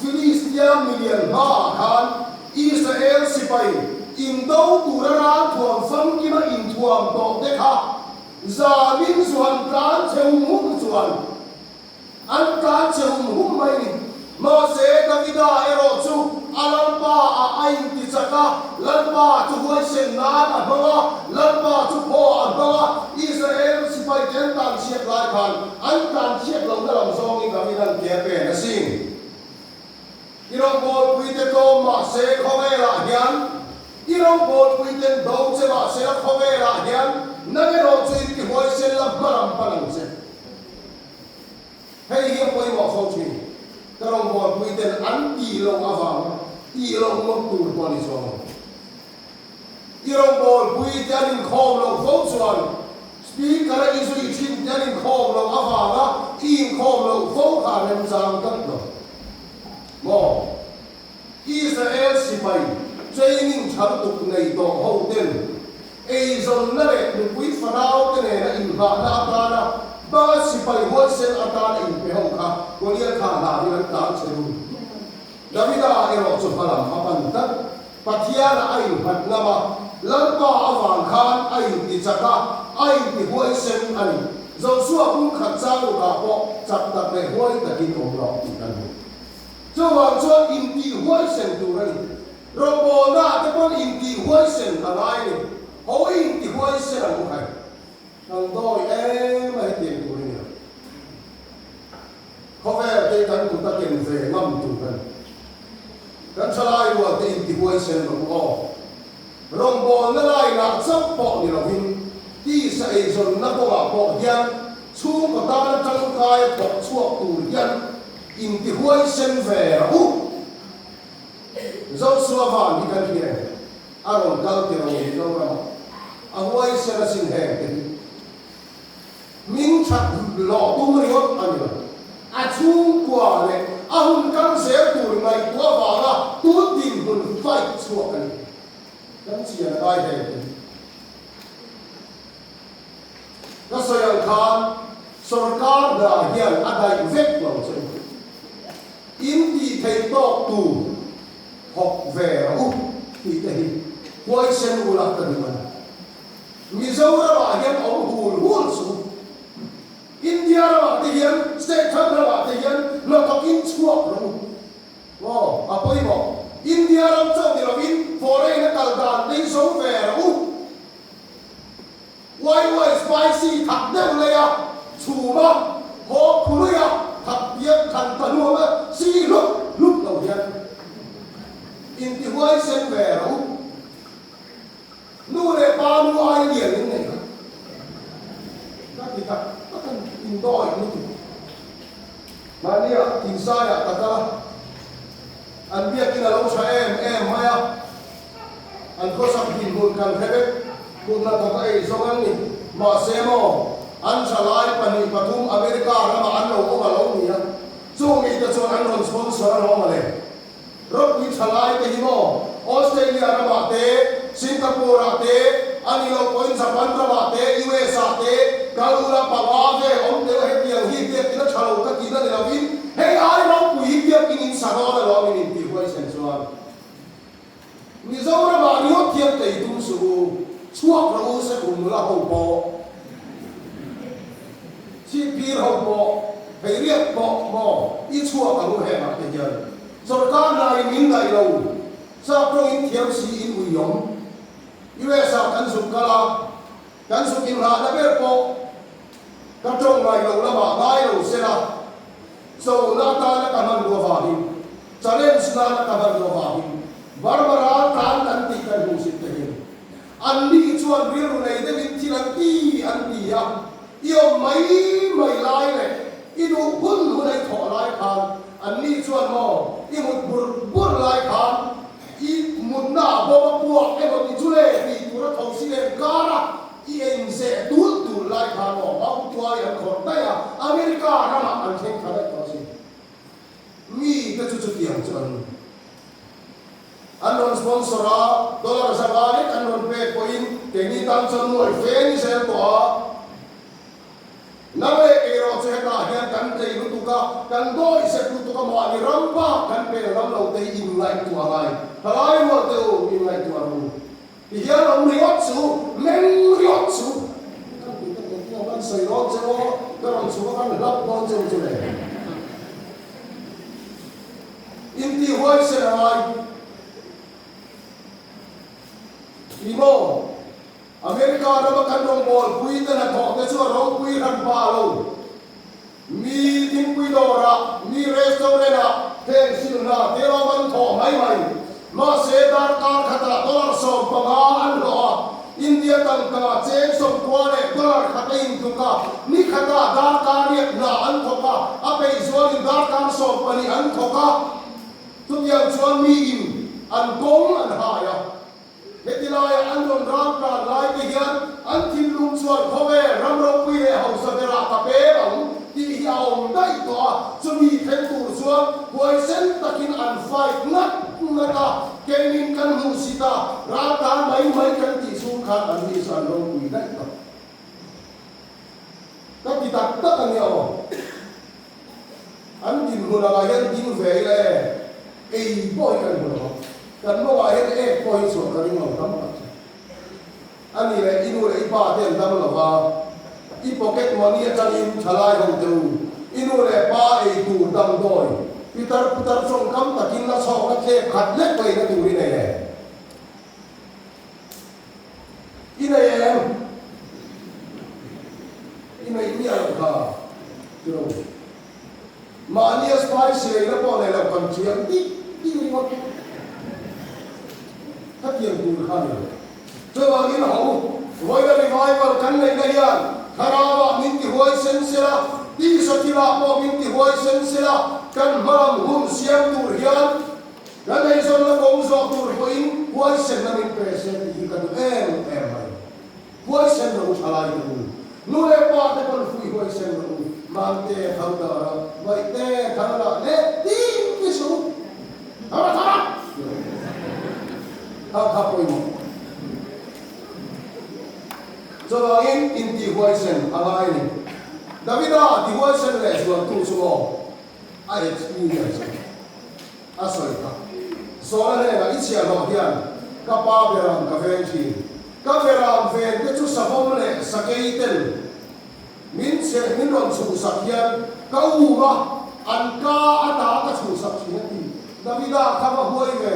Filistia milian hmaah khan Israel sipai indo tura ralthuam famkima inthuam tawhte kha zanin zuan tlan che hum hum chuan an tlan che hum hum mai ni. Mahse, Davida erawh chu a Lalpa ah a intichak a, Lalpa chu huaisen nan a hmang a, Lalpa chu phaw a hmang a, Israel sipai te an tan chhiat lai khan an tan chhiat lohna lam zawngin Davida'n ke a pen asin. I rawngbawlpuite tlawm mahse khawvelah hian, i rawngbawlpuiten do che mahsela khawvelah hian nang erawh chu intihuaisen la hma lam pan ang che. Hei hi a pawimawh fo thin. Ka rawngbawlpui ten an tih loh avanga tih loh ngawt tur pawh a ni chuang lo. I rawngbawlpui te an inkhawm loh fo chuan Speaker a i zui thin te an inkhawm loh avanga i inkhawm loh fo kha a remchang tlat lo maw? Israel sipai training tha lutuk nei tawh ho ten eizawnna leh nupui fanau te nena inghahna atana hmanga sipai huaisen atana inpe ho kha Goliath kha hlauhin an tlan che dun. Davida erawh chu hmalam a pan tlat. Pathianah a innghat ngam a, Lalpa avang khan a intichak a, a intihuaisen a ni. Joshua pumkhat chang rukah pawh chak tak leh huai takin awm rawh tih kan hmu. Chuvang chuan intih huaisen tur a ni. Rawngbawlna ah te pawn intih huaisen a ngai a ni. Ho i inti huaisen ang u khai. Kan dawi em a hetiang tur a ni lo. Khawvel te hi kan kut a ken ve ngam tur a ni. Kan thalai rual te inti huaisen rawh u aw. Rawngbawlna lainah chauh pawh ni lovin tisa eizawnna kawngah pawh hian chhungkaw tana tangkaia thawk chhuak tur hian Intihuaisen ve rawh u. Joshua van hi kan hria em? A rawn kal ti ro Mizoramah. A huaisen asin heng te hi. Min that lawh tum ringawt a ni lo. A chhungkua leh a hun kal zel tur ngaihtuah avanga tun dinhmun fight chhuak a ni. Kan chian a ngai heng te hi. Ka sawi ang khan sorkar hna hian a daih vek lo che u. In tih theih tawk tur thawk ve rawh u tih te hi huaisen ula ka duh a ni. Mizoramah hian awm hul hul suh u. India ramah te hian, state hrang hrangah te hian hnathawkin chhuak rawh u. Aw, a pawimawh. India ram chauh ni lovin foreign a kal dan te hi zo ve rawh u. Wai wai spicy thak deuh lei a chhum a, haw phului a thak pian than ta hnuam a si hlup hlup lo hian inti huaisen ve rawh u. Nu leh pa nu ai lian in nei kha ka ti tak tak a ni, indawi lutuk. Mahnia thingsaiah ka kal a, an biakin a lo tha em em mai a. An khawsak dinhmun kan hre vek, kutna thawk a ei zawng an ni. Mahse maw, an thalai 2 3 America ramah an lo awm a lo ni a, chung mite chuan an rawn sponsor a lawm a le. Ropui thalai te hi maw, Australia ramah te, Singapore ah te, a ni loh pawhin Japan ramah te, US ah te, kal ula panga vel awm teuh hetiang hi biakin a tha lo ka tihna ni lovin, hei ai ropui hi biakin in sa dawn a lawm in intih huai. hian tei tum suh u, chhuak rawh u Sekhum nula ho pawh, Chhipphir ho pawh, Theiriat pawh maw i chhuak ang u hengah te hian. Sawrkar hna in min daih lo, sap rawng in thiam si in uiawm. US ah kan zuk kal a, kan zuk inghahna ber pawh ka tawng ngai lo lamah ngai lo sela, chona atana ka hman duh avangin, challenge nana ka hman duh avangin Burma ral tlan kan tih kan hmuhsit te hian anni chuan rilru nei deuhin thil an ti an ti a, i awm mai mai lai leh i duh hun hun a i thawh lai khan anni chuan maw i mut bur bur lai khan I mutna ah bawm a puak emaw ti chu le tih tur a tho si lem kar a, i engzeh tul tul lai khan aw mautuai an khawrh daih a, America ramah an thleng thla daih tawh a sin. Mi te chu chutiang chu an an rawn sponsor a, dollar zanga lek an rawn pek pawhin keini tan chuan nuai fe ni zel tawh a. Nang leh kei erawh chu hetah hian kan tlei lutuk a, kan dawi zet lutuk a, mahni ram bak kan pel ram lo te hi inngaihtuah ngai. Thalai rual te u, inngaihtuah ru. Ti hian awm ringawt chu, meng ringawt chu. Kan tih tak tak hian kan sawi dawn che aw, ka rawn chhuk a kan hlap dawn che u chu le. Intih huaisen a ngai. Ti maw? America rama kan rawngbawlpui te hnathawh te chu a ropui hran pah lo. Mi thingpui dawrah, mi restaurant ah heng silna te lawm an thawh mai mai. Mahse darkar khatah dollar 15 an hlawh a, India tangka cheng 90 leh dollar khat a intluk a, ni khatah darkar riat hna an thawk a, a peih zualin darkar 12 an thawk a. Chutiang chuan miin an kawng an hai a. Heti laia an rawn raltlan lai te hian an thinlung chuan khawvel ram ropui leh hausa berah ka pem ang tih hi a awm daih tawh a, chumi thleng tur chuan huaisen takin an fight ngat ngat a, keinin kan hmuhsit a, raltlan mai mai kan tih chhung khan an ni chu an ropui daih tawh. Ka ti tak tak a nia aw. An dinhmun angah hian ding ve ila e, ei pawh hi kan hmu lo ang. Kan mawngah hian ek pawh hi chhuah ka ring lo tam tak chu. A ni leh i nu leh i pa te an dam lo va, i pocket money atangin thalai ho te u, i nu leh pa ei tur damdawi, pitar putar tawngkam takin la chhawkna thlep khat lek leina tur i nei e. I nei em? I nei miah loh kha tiro. Mahnia spicy leina pawh nei loh kan thiam dik dik ringawt. Khatiang tur kha ni lo. Chuvangin ho, vawiina revival kan neihna hian thlarauah min ti huaisen sela, tisa thilah pawh min ti huaisen sela, kan hmalam hun siam tur hian Kan eizawnna kawng zawh tur pawhin huaisenna min pe se tih hi ka duh em em mai. Huaisen rawh u thalai te u, nu leh pa te pawn fui huaisen rawh u, Mante tho dah rawh, Bawihte tho dah leh ding ni suh u, tho rawh tho rawh ti rawh u. Kha kha pawimawh. Chuvangin intih huaisen a ngai a ni. Davida ti huaisen leh zualtu chu maw a experience a ni. A sawi kha. Zawhna hnenah i chhiahhlawh hian ka pa beram ka veng thin. Ka beram ven te chu savawm leh sakei ten min chhe min rawn chhuhsak hian ka um a, an ka ata ka chhuhsak thin a ti. Davida kha va huai ve.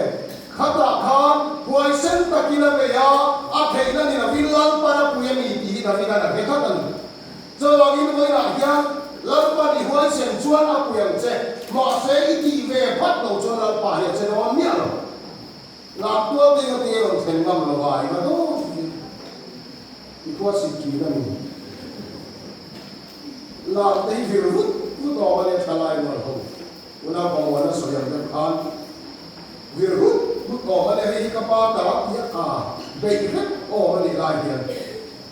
Khatah khan huaisen takin a bei a, a theihna ni lovin Lalpan a pui a ni tih hi Davida'n a hre tlat a ni. Chuvangin vawiinah hian Lalpa ni huaisen chuan a pui ang che, mahse i tih ve phat lo chuan Lalpa hi a che dawn miah lo. Lak tual ding a tir rawn thlen ngam lo va, i va dawn thin. I khua sik thin a ni. Lak te hi vir vut vut awm a nia thalai rual ho. Unau Pamuana sawi ang deuh khan vir vut vut awm a nia, hei hi ka pa ta tih a beih hrep awm a nih lai hian.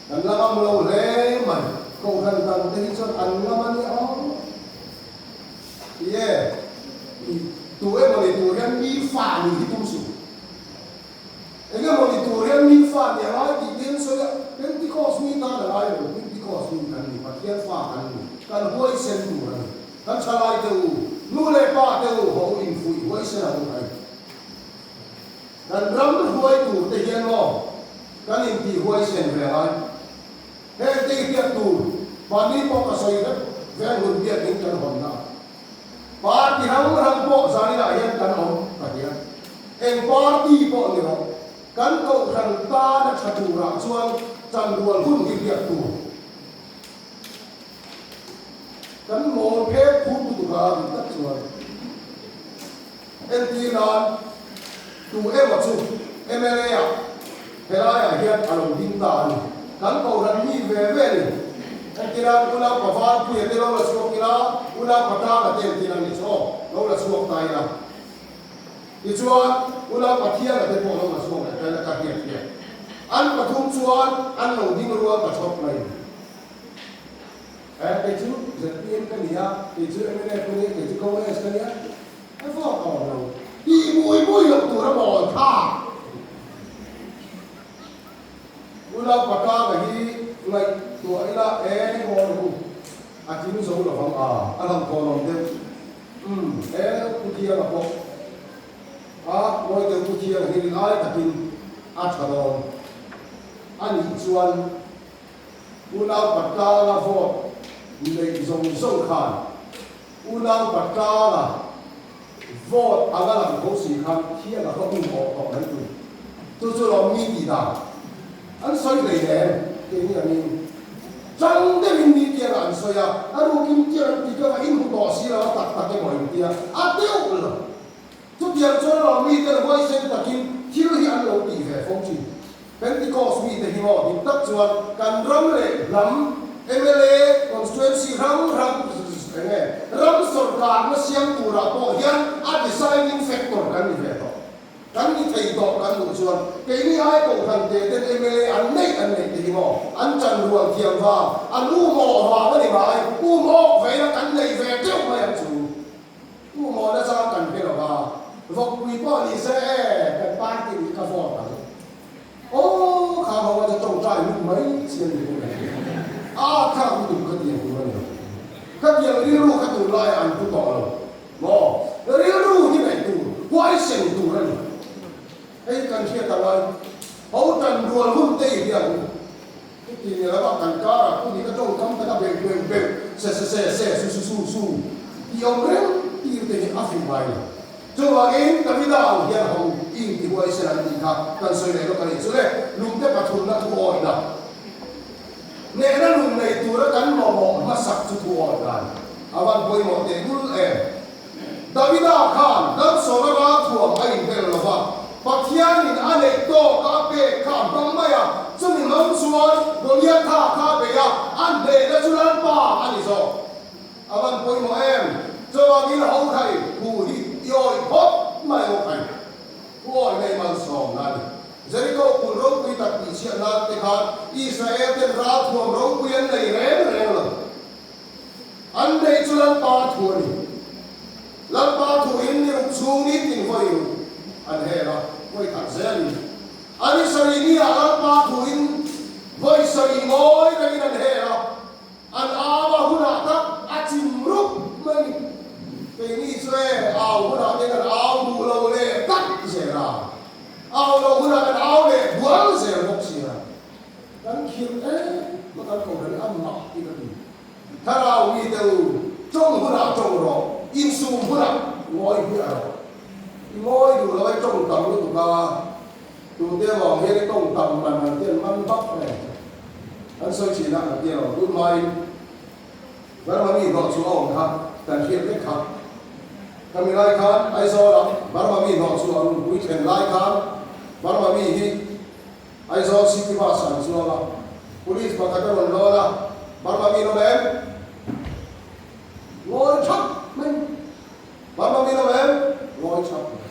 Kan la ngam lo hle mai. Kohhran dang te hi chuan an ngam a nia aw. Ti e, i tu emaw ni tur hian mi fa nih hi tum suh. Eng emaw ni tur hian mi fa nih a ngai tih te an sawi a, Pentecost mi tan a ngai lo, Pentecost mi kan ni, Pathian fa kan ni, kan huaisen tur a ni. Kan thalai te u, nu leh pa te u ho infuih huaisen ang u hai. Kan ram hruai tur te hian maw kan intih huaisen ve ngai. Heng te i hriat tur mahni pawh ka sawi vek Venghmun biakin kan hawnna a. Party hrang hrang pawh zaninah hian kan awm ka ti a. Eng party pawh ni rawh, kan kohhran tana tha turah chuan chanrual hun hi hriat tur. Kan mawl phek phut lutuk a dik tak chuan entir nan tu emaw chu mla ah helaiah hian a lo ding ta a ni. Kan kohhran mi ve ve ni. Entir nan unau pa Valpuia te lo la chhuak ila, unau pa Tanga te entir nan ni chu aw lo la chhuak ta ila. Tichuan unau Pathiana te pawh lo la chhuak leh ta ila ka hriat hian an pathum chuan an lo ding rual ta thawt mai. Eh, kei chu zpm ka ni a, kei chu mnf ka ni a, kei chu Congress ka ni a, a vawk a awm lo. Tih mui mui loh tur a mawl thlak. Unau Patanga hi ngaihtuah ila eng maw ru a tling zo lo vang a, a hlauhthawn awm deuh. Umm, eh Pu Thianga pawh a ngawi deuh Pu Thianga hi rinai takin a tha dawn a nih chuan Unau Patlanga vote neih zawng zawng khan Unau Patlanga vote anga lang tho si khan thiang a kha um awh tawh mai tur. Chu chu lawm mi tih dan an sawi hlei nem keini angin chang deuhin mi tiangah an sawi a, a rukin tiang an ti ka va inhmu tawh si lo a tak tak emaw intia a deuh lo. Chutiang chuan lawm miten huaisen takin thil hi an lo tih ve fo thin. Pentecost mite hi maw dik tak chuan kan ram leh hnam mla constituency hrang hrang eng nge ram sawrkarna siam turah pawh hian a deciding factor kan ni ve tawh. Kan ni thei tawh kan duh chuan keini ai kohhran te ten mla an neih an neih te hi maw an chan rual thiam vang an um awh vang a ni mai um awk veina kan nei ve teuh mai ang chu. Tu maw na chang kan hre lo va, vawkpui pawh ni se e, kan party nih ka vote ang. Aw, kha ho a chu tawngtai lut mai chi a ni bawk em? A thlak lutuk ka tiang tur a ni lo. Ka tiang rilru kha tunlaiah an pu tawh lo maw? Rilru hi ngaih tur, huaisen tur a ni. Hei kan hriat ang ai, ho tan rual hun te i hria ang u. Chuti ni lova kan karah pu nih ka tawngkam tak a beuh beuh beuh, se se se se, su su su su tih awm reng tir te hi a fuh ngai lo. Chuvangin Davida ang hian ho in ti huai sela an tih kha kan sawi leh lawk a nih chu le, lungte pathumna thu awihna nehna lung nei tura kan mamawh hmasak chu thu awih dan a van pawimawh teh lul em. Davida khan Lalsawna ralthuam a inbel lo va, Pathianin a neih tawk a a pek kha a hmang mai a, chumi hmang chuan Goliatha kha a bei a, a hnehna chu Lalpa a ni zawk. A van pawimawh em? Chuvangin Hokhai thu hi i awih phawt mai Hokhai thu awih nei malsawmna a ni. Jeriko kul ropui tak tihchhiat nan te khan Israel ten ralthuam ropui an nei reng reng lo. An nei chu Lalpa thu a ni. Lalpa thu in ni ruk chhung ni tin vawi ruk an hel a, vawi khat zel in. A ni sarih ni ah Lalpa thu in vawi sarih ngawi reng in an hel a, an au a hun ah tak a chim rup mai ni. Keini chu e au hun ah te kan au duh lo leh tak zel a, au lo hun ah kan au leh bual zel bawk si a. Kan khirh em ma kan kohhran hi a mah tih ka ti. Thlarau mi te u, tawng hunah tawng rawh, insum hunah ngawi hmiah rawh. I ngawi duh lo ai tawng tam lutuk a, tute vang hian i tawng tam man an ti an man vak mai ang che. An sawi thin a, an ti lo. Tun hmain Burma mi hnawh chu a awm kha kan hriat vek kha. Khami lai khan Aizawlah Burma mi hnawh chu a runpui thlen lai khan Burma mi hi Aizawl City Bus an chuang a, Police pakhat a rawn lawn a, Burma mi nawm em? Ngawi thap mai. Burma mi nawm em? Ngawi thap mai.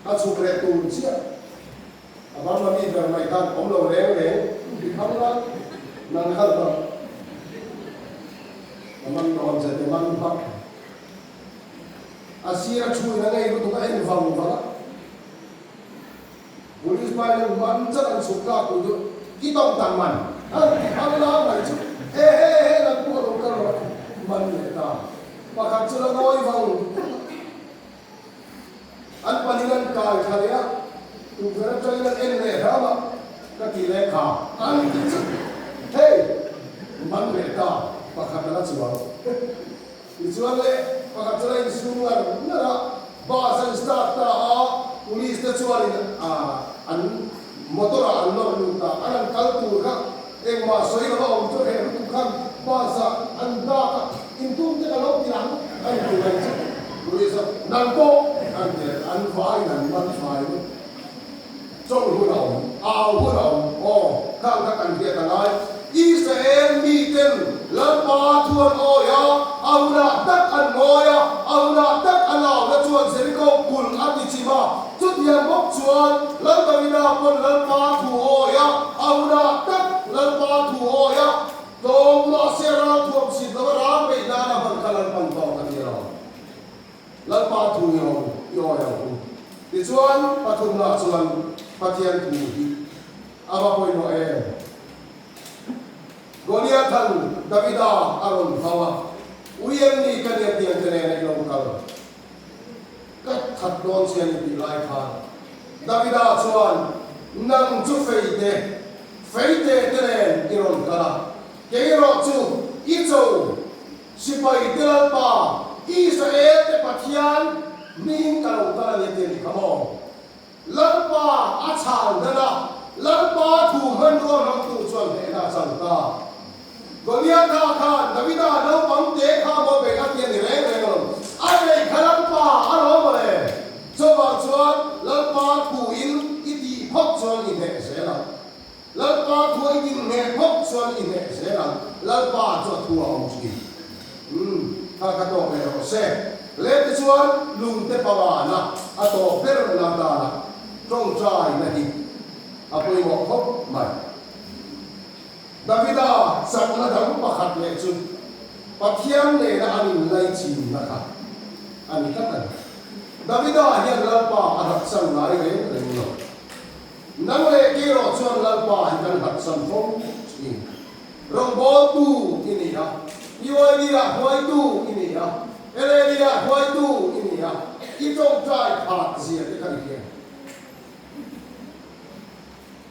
A chhuk leh tur chiah a Burma mi ber mai khan awm lo reng reng ti kham la, nang khan ka ka man dawn che ti man hmak. A sir a thu in a ngei lutuk a en vang vang a. Police pa hian man chat an chhuk tlak tur chu i tawng tak man an ti phal la mai chu he he he lam pawh a lo kal rawh man leh ta pakhat chu la ngawi vang. An panin an kai thla leh a, tukverh atangin an en leh hram a, ka ti leh kha an ti chu hei man leh ta pakhat a la chuang. Tichuan le pakhat chu la insum ngar ngar a, bus an start ta a, police te chuanin an motor ah an nawr lut a, an han kal tur kha engmah sawi lova awm chu hreh lutuk khan bus ah an dak a, intum te ka lo ti ang an ti mai chu police a nang pawh an ti leh an vaiin an man fai vek. Chawlh hun a awm, au hun a awm, aw, khang kha kan hriat a ngai. Israel miten Lalpa thu an awi a, a hunah tak an ngawi a, a hunah tak an auna chuan Jeriko kulh a ti chim a. Chutiang bawk chuan Lal Davida pawn Lalpa thu awi a, a hunah tak Lalpa thu awi a, tlawm mahse ralthuam chhit lova ral beih nana hman kha Lalpan tawk a ti a lo. Lalpa thu i awm i awi ang u. Tichuan, pathumna chuan Pathian thu hi a va pawimawh em? Goliathan Davida a rawn hau a, Ui em ni ka nia tiang te nen a i lo kal? Ka that dawn che a ni tih lai khan Davida chuan, Nang chu feite, feite te nen i rawn kal a, kei erawh chu i cho Sipai te Lalpa, Israel te Pathian hming ka lo kal a ni tih a ni kha maw? Lalpa a chhan dan a, Lalpa thu hmanrua hmangtu chuan hnehna a chang ta. Goliatha khan Davida naupang te kha maw beih a ti a ni reng reng alawm. A beih kha Lalpa a lawm mawle. Chuvang chuan Lalpa thuin i tih phawt chuan i hneh zel ang. Lalpa thu a i din ngheh phawt chuan i hneh zel ang, Lalpa chu a thu a awm thin. Umm, kha ka tawk leh rawh se. Le tichuan lungte pangana a tawp ber na dana tawngtai na hi a pawimawh khawp mai. Davida chakna dang pakhat leh chu Pathian nena an inlaichinna kha a ni tlat a ni. Davida hian Lalpa a hlatsan ngai reng reng lo. Nang leh kei erawh chuan Lalpa hi kan hlatsan fo thin. Rawngbawltu i ni a, UID-ah hruaitu i ni a, LAD-ah hruaitu i ni a, i tawngtai khat zia te kha i hria.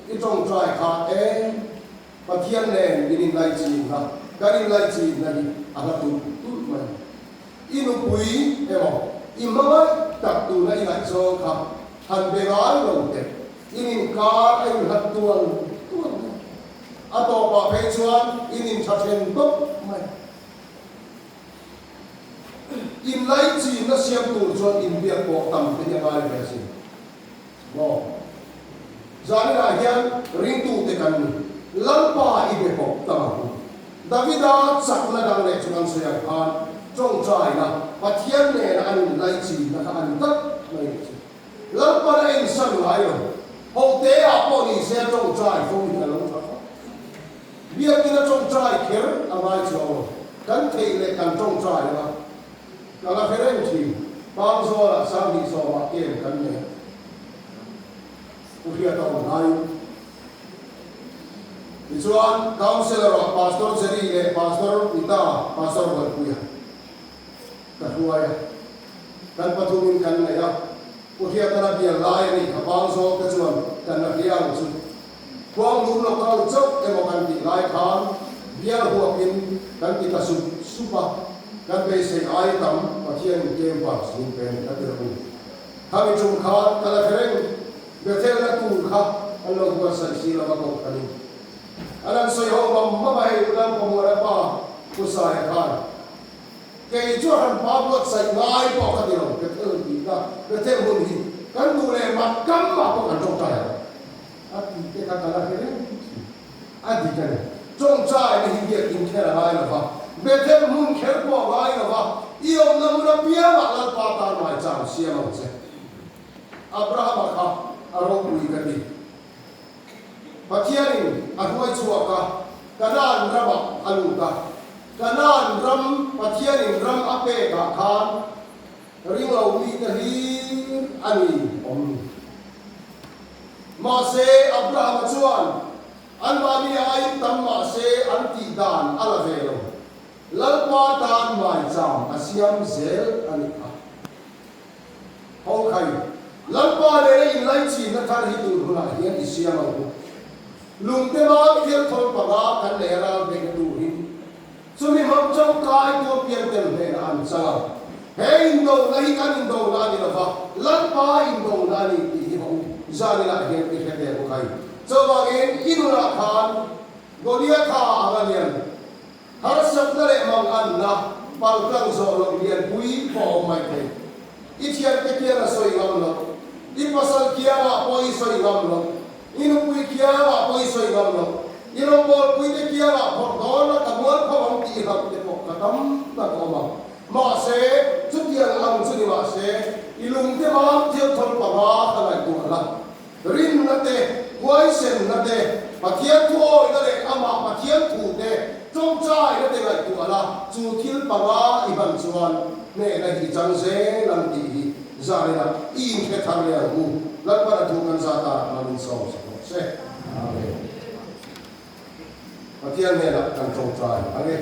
I tawngtai khat e, Pathian nen min inlaichinna, kan inlaichinna hi a hla tulh tulh mai. I nupui emaw i hmangaih tak tuna i ngaihzawng kha han be ngai lo teh, in inkar a inhlat tual tual mai. A tawpah phei chuan in intha then tawp mai. Inlaichinna siam tur chuan inbiak pawh tam te hi a ngai ve asin. Maw? Zaninah hian ringtute kan ni. Lalpa i be pawp tam ang u. Davida chakna dang leh chu kan sawi ang khan tawngtaina Pathian nena an inlaichinna kha a ni tlat mai nih chu. Lalpan a ensan ngai lo. Hoteah pawh ni se a tawngtai fo in a lo tha khawp. Biakina tawngtai kher a ngai chuang lo. Kan theih leh kan tawngtai anga Ka la hre reng thin. Pangzawlah Sanghnih sawmah kem kan nei. Pu Hriata awm hlaiin. Tichuan, Councillor-ah Pastor Jerry leh Pastor Nita, Pastor Ruatpuia ka hruai a. Kan pathumin kan nei a. Pu Hriatan a bial lai a nih kha Pangzawl te chuan kan la hria ang chu. Khuanglum local chauh emaw kan tih lai khan bial huapin kan ti ta sup sup a, kan beisei ai tam Pathianin campus min pe a ni ka ti rawh u. Khami tum khan ka la hre reng, Bethel-na tur kha an lo buatsaih si lova koh ka ni. An han sawi ho mam mam a hei unau Pamuana pa Pu Saia khan kei chu a hran pa buatsaih ngai pawh ka ti lo, Bethel tih kha Bethel hun hi kan duh leh mat kam ah pawh kan tawngtai ang. A tih te kha ka la hre reng thin. A dik a ni. Tawngtaina hi biakin kher a ngai lo va, Bethel hmun kher pawh a ngai lo va, i awmna hmun apiangah Lalpa tan maicham siam ang che. Abrahama kha a ropui ka ti. Pathianin a hruai chhuak a, Kanaan ramah a lut a. Kanaan ram Pathianin ram a pekah khan Ringlo mite hlir a ni awm ni. Mahse, Abrahama chuan anmahni aiin tam mahse an tih dan a la ve lo. Lalpa tan maicham a siam zel a nih kha. Ho khai. Lalpa nena inlaichinna thar hi tun hunah hian i siam ang u. Lungte mang thilthawl panga kan lei a ral beihna turin chumi hmang tangkai tu pian tel hnenah an chang a. He indona hi kan indona a ni lova, Lalpa indona a ni tih hi hawng zaninah hian i hre ve bawk a ni. Chuvangin i nunah khan Goliatha ang a lian Harsatna leh manganna paltlang zawh loh lianpui pawh a awm mai thei. I thiante kiang a sawi ngam loh, i pasal kiangah pawh i sawi ngam loh, i nupui kiangah pawh i sawi ngam loh, i rawngbawlpuite kiangah phawrh dawna ka mual pho ang tih i hlauh te pawh ka tam tak a awm ang. Mahse, chutiang ang chu ni mahse, i lungte mam thilthawl panga ka ngaihtuah la. Rinna te, huaisenna te, Pathian thuawina leh amah Pathian thu te, tawngtaina te ngaihtuah la, chu thil panga i hman chuan hnehna hi i chang zel ang tih hi zaninah i inhre thar leh ang u. Lalpan a thu kan za tarah hmang in sawm sak rawh se. Amen. Pathian hnenah kan tawngtai ang e.